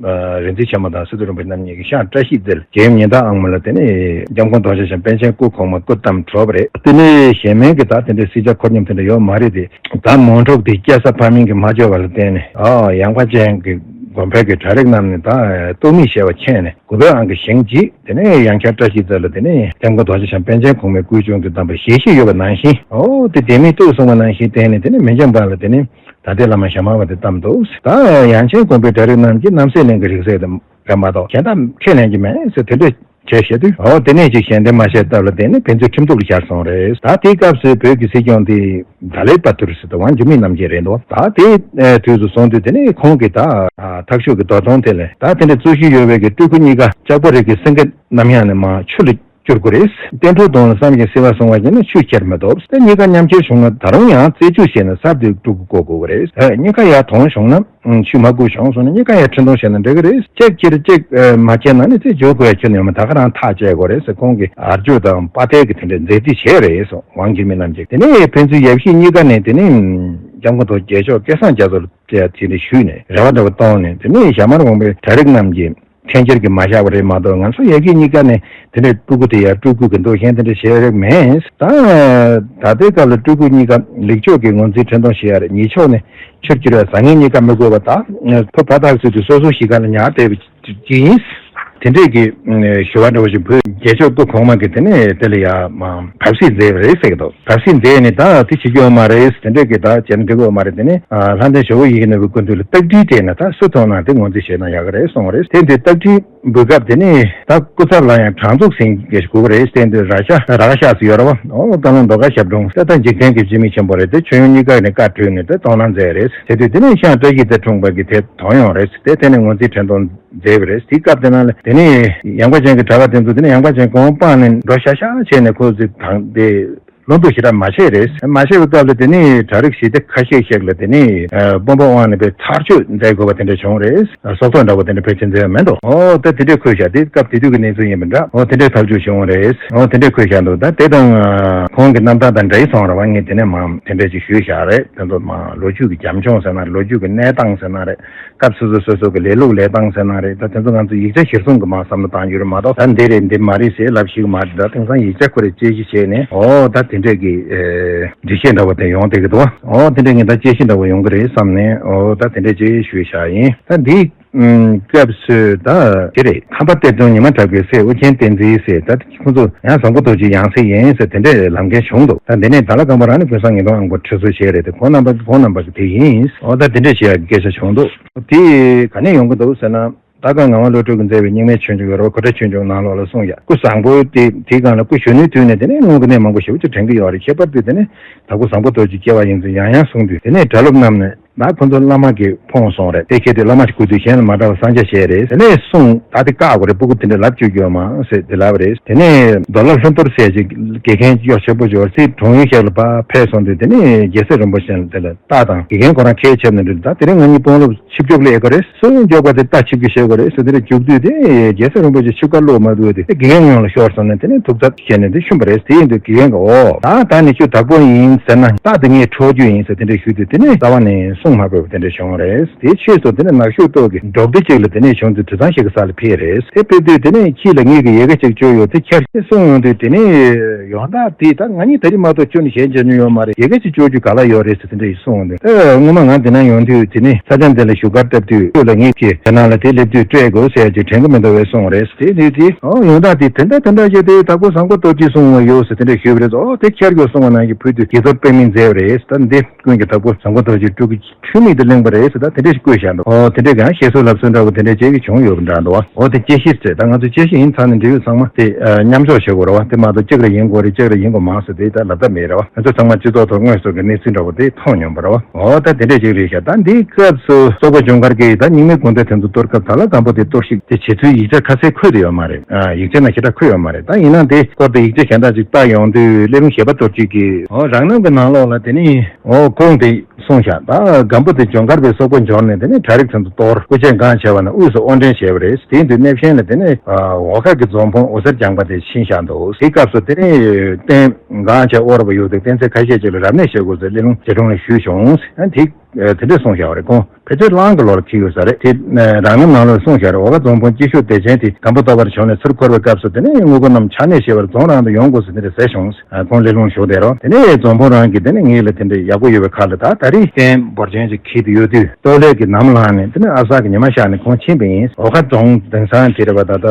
རིག་འཛིན་ཆེན་མོ་དང་སི་ཏུ་རིན་པོ་ཆེ་རྣམ་གཉིས་ཀྱིས་ཤངས་བཀྲ་ཤིས་རྩེར་རྒྱལ་ཡུམ་ཉི་ཟླ་ཨང་མ་ལ་དེ་ནས་སྐྱབས་མགོན་རྡོ་རྗེ་འཆང་པཎ་ཆེན་སྐུ་གོང་མ་སྐུ་བལྟམས་གྲོལ་བ་རེད། དེ་ནས་གཞན་མའི་གི་ད་དེ་འདྲའི་སྲིད་ཆགས་འཁོར་སྙོམས་དེ་འདྲ་ཡོད་མ་རེད་དེ། ད་མོན་ཕྲུག་དེ་སྐྱེ་ས་ཕ་མིང་གིས་མ་བཅོལ་བ་ལ་བརྟེན་ནས་ཨ་ཡངས་པ་ཅན་གྱི་དགོན་པའི་གི་གྲྭ་རིགས་རྣམས་ནས་ད་ལྟོགས་མི་ཤེས་པ་མཁྱེན་ནས་དགུ་པའི་ཨང་གི་ཞིང་གཅིག་དེ་ནས་ཡང་བསྐྱར་བཀྲ་ཤིས་རྩེ་ལ་དེ་ནས་སྐྱབས་མགོན་རྡོ་རྗེ་འཆང་པཎ་ཆེན་གོང་མའི་སྐུའི་གཅུང་དུ་བདམས་པ་ཞལ་བཞེས་ཡོད་པ་ནང་བཞིན། ཨོ་དེ་ལྡེ་མིག་ཏོག་གསུངས་པ་ནང་བཞིན་བསྟན་ནས་དེ་ནས་མི་འཇམ་དཔལ་ལ་དེ་ནས་ད་ལྟའི་བླ་མ་ཞྭ་དམར་བ་དེ་བལྟམས་འདུག་ད་ཡང་ཆེན་དགོན་པའི་གྲྭ་རིགས་རྣམས་ཀྱིས་རྣམ་སྲས་གླིང་གི་རིགས་སྲས་དེ་རེད་མ་གཏོགས་གཞན་དག་ཁས་ལེན་གྱི་མེད་ཟེར་དེ་འདྲ་བྱས་བཤད་དུས། ཨོ་དེ་ནས་ཅིག་གཞན་དོན་མ་བྱས་སྟབས་ལ་བརྟེན་ནས་ཕན་ཚུན་ཁྲིམས་གཏུག་ལ་ཤར་སོང་རེད། ད་དེའི་སྐབས་སུ་བོད་ཀྱི་སྲིད་སྐྱོང་དེ་ད་ལའི་བ་ཐུར་ཟེར་དུས་ཝང་ཅུན་མིང་རྣམ་རྒྱལ་རེད་འདུག་ད་དེའི་དུས་སུ་སོང་དུས་དེ་ནས་ཁོང་གིས་ད་ཐག་གཅོད་ཀྱི་རྡོ་ཐོང་དེ་ལས་ད་དེ་འདྲ་རྩོད་གཞི་ཡོད་པའི་གི་སྤྲུལ་སྐུ་གཉིས་ཀ་ལྕགས་པོ་རི་གི་སེང་གེ་རྣམ་གཡང་ནས་མར་ཆུ་ལ་བསྐྱུར་དགོས་རེད། བསྟན་འགྲོའི་དོན་ལ་བསམ་ཞིང་བརྩེ་བར་བསྲུང་བ་ཡིན་ན་ཆུ་ཁྱེར་མི་ཐུབ། དེ་གཉིས་ཀ་མཉམ་ཁྱེར་བྱུང་ན་ད་རུང་ཡང་རྩད་གཅོད་བྱས་ནས་གསར་དུ་སྤྲུལ་སྐུ་བསྐོ་དགོས་ཀྱི་རེད། གཉིས་ཀ་ཡར་དོན་བྱུང་ན་ཆུ་མ་བསྐུར་བྱུང་སོང་ན་གཉིས་ཀ་ཡར་འཕྲིན་གཏོང་བྱས་ན་འགྲིག་གི་རེད། གཅིག་ཁྱེར་གཅིག་མ་ཁྱེར་ན་ནི་དེ་འཇོག་དགོས་ཡ་ཁྱོན་ནས་ཡོད་མ་རེད། ད་ག་རང་ཐག་བཅད་དགོས་རེད་ཟེར་ཁོང་གིས་ཨར་ཇོ་དང་དཔའ་རྟགས་ཀྱི་དེ་འདྲའི་མཛད་རྗེས་བྱས་རེད་གསུངས། ཝང་ཅུན་མིང་རྣམ་རྒྱལ་དེ་ནས་ཕན་ཚུན་ཡབ་གཞིས་གཉིས་ཀ་ནས་དེ་ནས་སྐྱབས་མགོན་རྡོ་རྗེ་མཆོག་སྐལ་བཟང་རྒྱ་མཚོ་ལ་དེ་དེ་འདྲ་ཞུས་ནས་རེ་བ་འདྲ་བོ་བཏོན་ནས་དེ་ནས་ཞྭ་དམར་དགོན་པའི་གྲྭ་རིགས་རྣམས་ཀྱིས། འཐེན་འཁྱེར་གྱིས་མ་བཞག་པ་རེད་མ་གཏོགས་ང་ཚོ་ཡ་གི་གཉིས་ཀ་ནས་དེ་འདྲའི་སྤྲུལ་སྐུ་དེ་ཡར་སྤྲུལ་སྐུ་གི་འདུག་གཞན་དེ་འདྲ་བྱས་རེད་མེད། ད་ད་ལྟའི་སྐབས་ལ་སྤྲུལ་སྐུ་གཉིས་ཀ་ལེགས་ཕྱོགས་ཀྱི་ངོས་འཛིན་འཕྲིན་གཏོང་བྱེད་ཡ་རེད། ཉེས་ཕྱོགས་ནས་ཆུར་བསྐྱུར་བའི་བཟང་ངན་གཉིས་ཀ་མི་དགོས་པ་དང་ཕོ་བ་ཐག་ཚོད་དུ་སོ་སོ་གཞིས་ཀ་ལ་ཉར་བསྡད་པ་ཅིག་ཡིན། དེ་འདྲས་ཀྱི་ཞུ་བ་འདྲ་བོ་ཞིག་བོད་རྒྱལ་མཆོག་སྐུ་གོང་མ་གིས་དེ་ནས་དེ་ལ་ཡ་མ་བབས་སྲིད་མཛད་པ་རེད་ཟེར་གི་འདུག་བབས་སྲིད་མཛད་ནས་ད་དེ་བྱེད་རྒྱུ་ཡོད་མ་རེད། དེ་འདྲས་ཀྱི་ད་བྱས་ན་འགྲིག་གི་ཡོད་མ་རེད། དེ་ནས་ལྷ་ལྡན་ཇོ་བོ་ཡིད་བཞིན་ནོར་བུའི་སྐུ་མདུན་ལ་རྟགས་བྲིས་སྤྲད་ན་ད་སུ་མཐོང་ན་དེ་ངོས་འཛིན་བྱས་ན་ཡག་གི་རེད་གསུངས་པ་རེད། དེ་འདི་རྟགས་བྲིས་འབུལ་སྐབས་དེ་ནས་ད་སྐུ་ཚབ་ལ་ཡང་གྲངས་ཚུགས་ཟིན་གྱི་དགོས་ཀྱི་རེད། དེ་འདི་ར་ཤ་ར་ཤ་ཟེར་ཡོད་རེད་བ། ཨོ་བཀའ་བློན་མདོ་ཁ་ཞབས་དྲུང་ད་ལྟ་འཇིག་རྟེན་གྱི་སྤྱི་མི་ཆེན་པོ་རེད། དེ་མཆོད་ཡོན་གཉིས་ཀ་ནས་བཀའ་གྲོས་ནས་དེ་གཏོང་གནང་མཛད་རེད། དེ་དུས་དེ་ནས་ཤངས་བཀྲ་ཤིས་རྩེ་འཁྲུངས་པ་གི་དེ་དོན་ཡོང་རེད། དེ་དེ་ནས་ངོས་འཛིན་འཕྲིན་གཏོང་མཛད་པ་རེད། དེའི་སྐབས་དེ་ནང་ལ་དེ་ནས་ཡངས་པ་ཅན་གྱི་གྲྭ་པ་དེ་ཚོ་དེ་ནས་ཡངས་པ་ཅན་གོང་སྤངས་ནས་འགྲོ་ཤག་ཤག་བྱས་ནས་ཁོ་ཚོས་དང་དེ་བློ་འདོད་ཞེ་དྲག་མ་བྱས་རེད། མ་བྱས་པའི་སྐབས་ལ་དེ་ནས་གྲྭ་རིགས་ཞི་བདེ་ཁ་ཤས་ཤིག་ལ་དེ་ནས་དཔོན་པོ་དབང་ནས་པའི་ཚར་གཅོད་མཛད་དགོས་པ་དེ་འདྲ་བྱུང་རེད། སྲོག་ཐོག་འདྲ་བོ་དེ་འདྲ་ཕལ་ཆེར་མཛད་པ་མེད་འགྲོ། ཨོ་ད་དེ་འདྲས་འཁོད་ཤག་དེ་སྐབས་དེ་དུས་ཀྱི་གནས་ཚུལ་ཡིན་པ་འདྲ། ཨོ་དེ་འདྲས་ཐག་གཅོད་བྱུང་རེད། ཨོ་དེ་འདྲས་འཁོད་ཤག་འདུག་ད་དེ་དང་ཁོང་གི་རྣམ་ཐར་དང་འདྲ་ཡི་སོང་ར་བ། ངས་དེ་ནས་མ་དེ་འདྲས་ཅིག་ཞུས་བཞག་རེད། དེ་ཚོ་མ་ལོ་རྒྱུས་ཀྱི་རྒྱབ་ལྗོངས་ཟེར་ན་རེད། ལོ་རྒྱུས་ཀྱི་གནས་སྟངས་ཟེར་ན་རེད། སྐབས་སོ་སོ་སོ་སོ་གི་ལས་ལུགས་ལས་སྟངས་ཟེར་ན་རེད། ད་དེ་ཚོ་ང་ཚོ་ཡིག་ཆ་གཞིར་བཟུང་གི་མ་བསམ་བློ་བཏང་རྒྱུ་རེད་མ་གཏོགས། ད་འདི་རེད་འདི་མ་རེད་ཟེར་ལབ་ཤེས་ཀྱི་མ་རེད། ད་དེང་སང་ཡིག་ཆ་ཁོ་རེ་དཔྱད་གཞི་བྱས་ནས་ཨོ་ད་དེ་འདྲས་ཀྱི་འགྲེལ་བཤད་འདྲ་བོ་དེ་ཡོང་བསྡད་ཀྱི་འདུག་ཨོ་དེ་འདྲས་ངས་ད་དཔྱད་གཞི་འདྲ་བོ་ཡོང་གི་རེད་བསམ་ནས། ཨོ་ད་དེ་འདྲས་ཅིག་ཞུས་བཞག་ཡིན། ད་འདི་སྐབས་སུ་ད་དེ་རེད། ཁམས་པ་གཏེར་སྟོན་ཉི་མ་གྲགས་པའི་སྲས་ཨོ་རྒྱན་བསྟན་འཛིན་ཟེར། ད་ཁོ་ཚོ་ཡང་བཟང་པོ་རྡོ་རྗེ་ཡང་སྲིད་ཡིན་ཟེར་དེ་འདྲས་ལབ་མཁན་བྱུང་འདུག་ད་འདི་ནས་ད་ལ་རྐང་པ་རང་ནས་ཀུན་བཟང་ཉིས་སྟོང་ཨང་པོ་ཁྲི་ཚོ་བྱས་རེད་དེ། ཁོང་རྣམ་པ་ཁོང་རྣམ་པ་གི་དེ་ཡིན། ཨོ་ད་དེ་འདྲས་བྱས་ཡག་གི་སྐད་ཆ་བྱུང་འདུག་དེ་ག་ནས་ཡོང་གི་འདུག་ཟེར་ན། ད་ག་ངག་དབང་བློ་གྲོས་ཀྱིས་མཛད་པའི་རྙིང་མའི་ཆོས་འབྱུང་ཡོད་རེད་བ། གོ་ཁྲ་ཆོས་འབྱུང་ནང་ལོགས་ལ་གསུངས་ཡ། སྐུ་བཟང་པོ་དེ་དེའི་སྒང་ལ་སྐུ་གཞོན་ནུའི་དུས་ནས་དེ་ནས་སྔོན་གྱི་གནས་མང་པོ་ཞེ་པོ་ཅིག་དྲན་གྱི་ཡོད་རེད། ཁྱད་པར་དུ་དེ་ནས་ད་སྐུ་བཟང་པོ་རྡོ་རྗེ་སྐྱེ་བ་ཡིན་ཚུལ་ཡང་ཡང་གསུངས་དུས། དེ་ནས་གྲྭ་སློབ་རྣམས་ནས་ ད་ཁོ་ཚོ་བླ་མ་གིས་ཕོངས་སོང་རེད། དེ་ཁྱེད་དེ་བླ་མ་ཞིག་དགོས་དུས་གཞན་ལ་མ་གྲགས་པ་གསང་རྒྱ་བྱས་རེད། དེ་ནས་གསུངས། ད་དེ་བཀག་དགོས་རེད། སྤུ་གུ་དེ་འདྲ་ལབ་བཅུག་རྒྱུ་ཡོད་མ་རེད་ཟེར་དེ་ལབ་རེད། དེ་ནས་རྡོ་ལ་ལྷུན་གཏོར་ཟེར་ཅིག་དགེ་རྒན་གཡོག་ཆེན་པོ་འབྱོར་སྲིད་གྲོང་ཡུལ་ཞིག་ལ་ཕར་ཕེབས་སོང་དུས། དེ་ནས་རྒྱལ་སྲས་རིན་པོ་ཆེ་ལ་དེ་ལ་རྟ་དང་། དགེ་རྒན་ཁོ་རང་ཁས་འཆེབ་ནས་འདུག་ད་དེ་རིང་ང་གཉིས་དཔོན་སློབ་ཆིབས་བསྒྱུར་སླེབས་ཀྱི་རེད། སྲོལ་རྒྱུན་འཇོག་པ་དེ་རྟ་ཆིབས་བསྒྱུར་བྱེད་དགོས་རེད་ཟེར། དེ་འདྲ་རྒྱུགས་དུས་དེ་རྒྱལ་སྲས་རིན་པོ་ཆེ་ཆིབས་ཁ་བླུགས་མ་ཐུབ་དུས་དེ་དགེ་རྒན་ངོས་ལ་ཤོར་སོང་ནས། དེ་ནས་ཐུགས་འཚབ་བྱས་ནས་དེ་བཤུམས་པ་རེད། དེ་ཡིན་དུས་དགེ་རྒན་གྱིས་ཨོ་ད་ད་ནི་ཁྱོད་བདག་པོ་ཡིན་ཟེར་ན་རྟ་དེ་ངས་འཕྲོག་རྒྱུ་ཡིན་ཟེར་དེ་འདྲ་ཞུས་དུས། དེ་ནས་རྩ་བ་ནས་གསུང་མ་ཕོད་པ་དེ་འདྲ་བྱུང་རེད། དེའི་ཕྱིས་སུ་དེ་ནས་ནག་ཤོད་ཏོག་གི་འབྲོག་སྡེ་གཅིག་ལ་དེ་ནས་བྱུང་དུས་དུད་ཚང་ཞིག་གི་ས་ལ་ཕེབས་རེད། དེ་ཕེབས་དུས་དེ་ནས་ཁྱི་ལ་ངེད་ཀྱི་ཡལ་ག་ཅིག་བཅོལ་ཡོད། དེ་ཁྱེར་ཟེར་གསུངས་ཡོང་དུས། དེ་ནས་ཡོང་སྟངས་དེ་ད་ང་གཉིས་ད་རེས་མ་གཏོགས་ཁྱོད་ནི་གཞན་མཇལ་མྱོང་ཡོད་མ་རེད། ཡལ་ག་ཅིག་བཅོལ་རྒྱུ་ག་ལ་ཡོད་རེད་ཟེར་དེ་འདྲ་ཞིག་གསུངས་འདུག་ཨ། སྔོན་མ་ང་འདི་ན་ཡོང་དུས་དེ་ནས་ས་ཆ་འདི་ལ་བཞུགས་སྒར་བཏབ་དུས། ཁྱོད་ལ་ངེད་ཀྱིས་དེ་ནང་ལ་དེ་སླེབས་དུས་སྤྲད་དགོས་ཟེར་གྱི་དྲན་གྱི་མི་འདུག་བས་གསུངས་རེད། དེ་དུས་དེ་ཨོ་ཡོང་སྟངས་དེ་དེ་འདྲ་དེ་འདྲ་བྱས་ཏེ་དྭགས་པོ་བཟང་པོ་རྡོ་རྗེས་གསུངས་པ་ཡོད་ཟེར་དེ་འདྲ་ཞུས་པ་རེད། ཨོ་དེ་ཁྱེར་དགོས་གསུངས་པ་ནང་བཞིན་ཕུལ་དུས་དགེ་ཚོར་དཔེ་མི་མཛད་པ་རེད། ད་འདི་ཀུན་གྱི་དྭགས་པོ་བཟང་པོ་རྡོ་རྗེ་སྤྲུལ་སྐུ་འཁྲུལ་མེད་དུ་གླེང་བ་རེད་ཟེར། ད་དེ་འདྲ་ཞིག་བཀོད་བཞག་འདུག་ཨོ་དེ་འདྲ་གང་བཤད་སྲོལ་ལབ་སྲོལ་འདྲ་བོ་དེ་འདྲ་བྱས་ཀྱི་བྱུང་ཡོད་པ་འདྲ་འདུག་ཨོ་དེ་དཔྱད་གཞི་རེད། ད་ང་ཚོ་དཔྱད་གཞི་ཡིན་ཚར་ནས་འབྲེལ་ཡོད་ཚང་མ་དེ་མཉམ་འཇོག་བྱེད་དགོས་རེད་བ། དེ་མ་གཏོགས་གཅིག་རེ་ཡིན་དགོས་རེད། གཅིག་རེ་ཡིན་དགོས་མ་རེད་ཟེར་དེ་ད་ལབ་ཐབས་མེད་རེད་བ། ང་ཚོ་ཚང་མ་སྤྱི་ཚོགས་ཐོག་དངོས་སུ་གི་གནས་ཚུལ་འདྲ་བོ་དེ་མཐོང་མྱོང་བ་རེད་བ། ཨོ་ད་དེ་འདྲ་ཞིག་རེད་ཤག་ད་འདིའི་སྐབས་སུ་སོག་པོ་ལྗོངས་མཁར་གྱིས་ད་རྙིང་མའི་དགོན་སྡེ་དེ་ཚོ་གཏོར་སྐབས་ད་ལ་སྒམ་པོ་དེ་གཏོར་བཤིག་དེ་བྱེད་ཚུལ་ཡིག་ཆ་ཁ་གསལ་འཁོད་དེ་ཡོད་མ་རེད། ཨ། ཡིག་ཆ་ནང་ཞེ་དྲག་འཁོད་ཡོད་མ་རེད། ད་ཡིན་ན་དེ་སྐོར་དུ་ཡིག་ཆ་གཞན་དག་ཅིག་བལྟ་ཡོང་དུས། སླེ་ལུང་གཞས་པ་གཏོར་བཤིག་གི་ཨོ་རང་རྣམ་གྱི་ནང་ལོགས་ལ་དེ་ནི་ཨོ་ཁོང་དེ་གསུངས་ཤག་ད་སྒམ་པོ་དེ་ལྗོངས་མཁར་བའི་སོག་པོ་འབྱོར་ནས། དེ་ནས་གྲྭ་རིགས་ཚོ་གཏོར། སྐུ་ཆས་འགངས་ཆེ་བ་ནས་དབུས་སུ་དབོར་འདྲེན་བྱས་པ་རེད། དེ་དུས་གནས་ཆེན་ལ་དེ་ནས་འོ་ཁ་གི་རྫོང་དཔོན་འོད་ཟེར་ལྗང་པ་དེ་ཕྱིན་བཞག་འདུག་དེའི་སྐབས་སུ་དེ་ནས་རྟེན་འགངས་ཆེ་དབོར་བ་ཡོད་དུས་རྟེན་རྫས་ཁ་ཤས་ཅིག་ལ་རབ་གནས་བྱེད་དགོས་ཟེར་སླེ་ལུང་རྗེ་དྲུང་ལ་ཞུས་བྱུང་། ཨ། དེ་དེ་འདྲས་གསུངས་བཞག་པ་རེད། ཁོང་ཕལ་ཆེར་གླང་གི་ལོར་འཁེལ་ཡོད་ས་རེད། དེ་རང་རྣམ་ནང་ལོགས་གསུངས་བཞག་རེད། འོ་ཁ་རྫོང་དཔོན་སྐྱིད་ཤོད་བདེ་ཆེན་དེ་སྒམ་པོ་གཏོར་བར་བྱོན་ནས་ཚུར་འཁོར་བའི་སྐབས་སུ། དེ་ནས་དངོས་པོ་རྣམས་ཕྱག་ནས་བཞེས་པར་རྫོང་རང་དུ་ཡོང་དགོས་ཟེར་དེ་འདྲ་ཟེར་བྱུང་། ཨ། ཁོང་སླེ་ལུང་བཞུགས་བསྡད་རོགས། དེ་ནས་རྫོང་དཔོན་རང་གིས་དེ་ནས་ངེད་ལ་དེ་འདྲའི་ཡག་པོ་ཡོད་པའི་ཁ་ལ། ད་ད་རེས་རྟེན་འབོར་ཆེན་ཞིག་འཁྱེར་དུ་ཡོད་དུས། སྟོད་ལས་ཀྱི་ནམ་ལངས་ནས་དེ་ནས་ཨ་གསར་གྱི་ཉི་མ་ཤར་ནས་ཁོང་ཕྱིན་པ་ཡིན། འོ་ཁ་རྫོང་དེང་སང་དེ་རེད་པ། ད་ལྟ་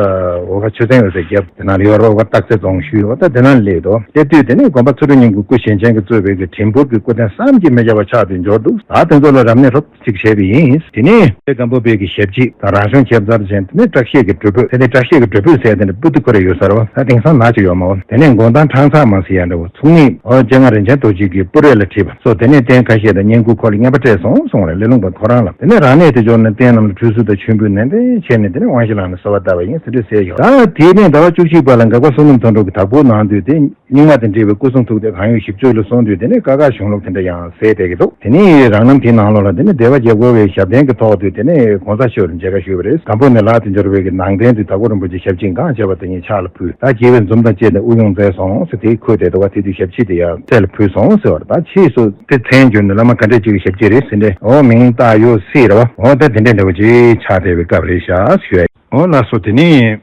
འོ་ཁ་ཆུ་ཚན་ཡོད་སའི་རྒྱབ་དེ་ན་ལ་ཡོད་རེད། འོ་ཁ་སྟག་རྩེ་རྫོང་ཞུས། འོ་ད་དེ་ན་སླེབས་འདུག་སླེབས་དུས་དེ་ནས་དགོན་པ་ཚུ་རུ་སྙིང་པོའི་སྐུ་བཞེངས་མཁན་གྱིས་གཙོས་པའི་གི་བྲིས་འབུར་གྱི་སྐུ་རྟེན་བསམ་གྱིས་མི་ཁྱབ་པ་ཆགས་ཏེ་འབྱོར་འདུག་ད་དེ་ཚོ་ལ་རབ་གནས་རོབ་ཅིག་བྱས་པ་ཡིན། དེ་ནས་སྒམ་པོ་པའི་གི་ཞབས་ཕྱི་དང་རང་གཞུང་ཁྱབ་མཚར་ཅན། དེ་ནས་བཀྲ་ཤིས་ཀྱི་སྒྲུབ་པོད། དེ་ནས་བཀྲ་ཤིས་ཀྱི་སྒྲུབ་པོད་ཟེར་དེ་འདྲ་པོ་ཏི་ཁོ་རེ་ཡོད་ས་རེད་བ། ད་དེང་སང་ནག་ཅིག་ཡོད་མ་བ། དེ་ནས་མགོན་ཐང་ཁྲང་ཚང་མ་ཟེར་ཡ་འདྲ་བོ། ཚུགས་གནས་ཨོ་སྤྱན་སྔ་རིན་ཆེན་རྡོ་རྗེ་གི་སྤུར་རས་ལ་བྲིས་པ་སོགས། དེ་ནས་རྟེན་ཁ་ཤས་དང་བསྙེན་བཀུར་འཁོར་ལོ་རྔན་པ་སྤྲད་སོང་གསུངས་རེད། སླེ་ལུང་པ་ཁོ་རང་ལ། དེ་ནས་རང་གནས་དེ་འབྱོར་ནས་རྟེན་རྣམས་ལ་ཁྲུས་གསོལ་དང་མཆོད་འབུལ་ནན་ཏན་བྱས་ནས། དེ་ནས་དབང་ཞིང་ལངས་ནས་གསོལ་བ་བཏབ་པ་ཡིན་ཟེར་འདྲ་ཟེར་ཡོད། ད་དེ་ནས་ཟླ་བ་བཅུ་གཅིག་པ་ལ་འགག་པ་བསོད་ནམས་དོན་གྲུབ་ཀྱིས་དྭགས་པོའི་ནང་དུ་དེ་རྙིང་མ་དང་འབྲེལ་བའི་སྐུ་གསུང་ཐུགས་དེ་གང་ཡོད་ཞིབ་དཔྱོད་ལ་སོང་དུས། དེ་ནས་ཀ་ཁ་གཞུང་ལུགས་དེ་འདྲ་ཡང་གསལ་བསྡད་ཀྱི་འདུག་དེ་ནས་རང་རྣམ་དེའི་ནང་ལོགས་ལ་དེ་ནས་སྡེ་པ་རྒྱལ་སྐོར་བའི་ཞབས་བརྟན་གྱི་ཐོག་ཏུ་དེ་ནས་གོང་ས་མཆོག་ལ་མཇལ་ཁ་ཞུས་པ་རེད། སྒམ་པོ་ནས་ལ་དུ་འབྱོར་བའི་གི་ནང་རྟེན་དུ་དྭགས་པོ་རིན་པོ་ཆེ་ཞབས་ཕྱི་འགངས་ཆེ་བ་དེ་ཉིད་ཕྱག་ལ་ཕུལ། ད་རྒྱལ་བའི་འཛུམ་དང་བཅས་ཏེ་དབུགས་དབྱུང་མཛད་སོང་ཟེར་དེ་འཁོད་བསྡད་འདུག་བ། དེ་དུས་ཞབས་ཕྱི་དེ་ཡང་རྩེ་ལ་ཕུལ་སོང་ཟེར་བ་རེད། ད་ཕྱིས་སུ་དེ་མཚན་བརྗོད་ནས་བླ་མ་ག་འདྲས་ཅིག་གི་ཞབས་ཕྱི་རེད་ཟེར་འདྲས། ཨོ་མིང་བཏགས་ཡོད་སྲིད་རེད་བ། ཨོ་ད་དེ་འདྲས་འདྲ་བོ་ཅིག་ཆགས་བསྡད་པའི་སྐབས་རེད་ཤག་ཞུ་ཡ། ཨོ་ལགས་སོ། དེ་ནས་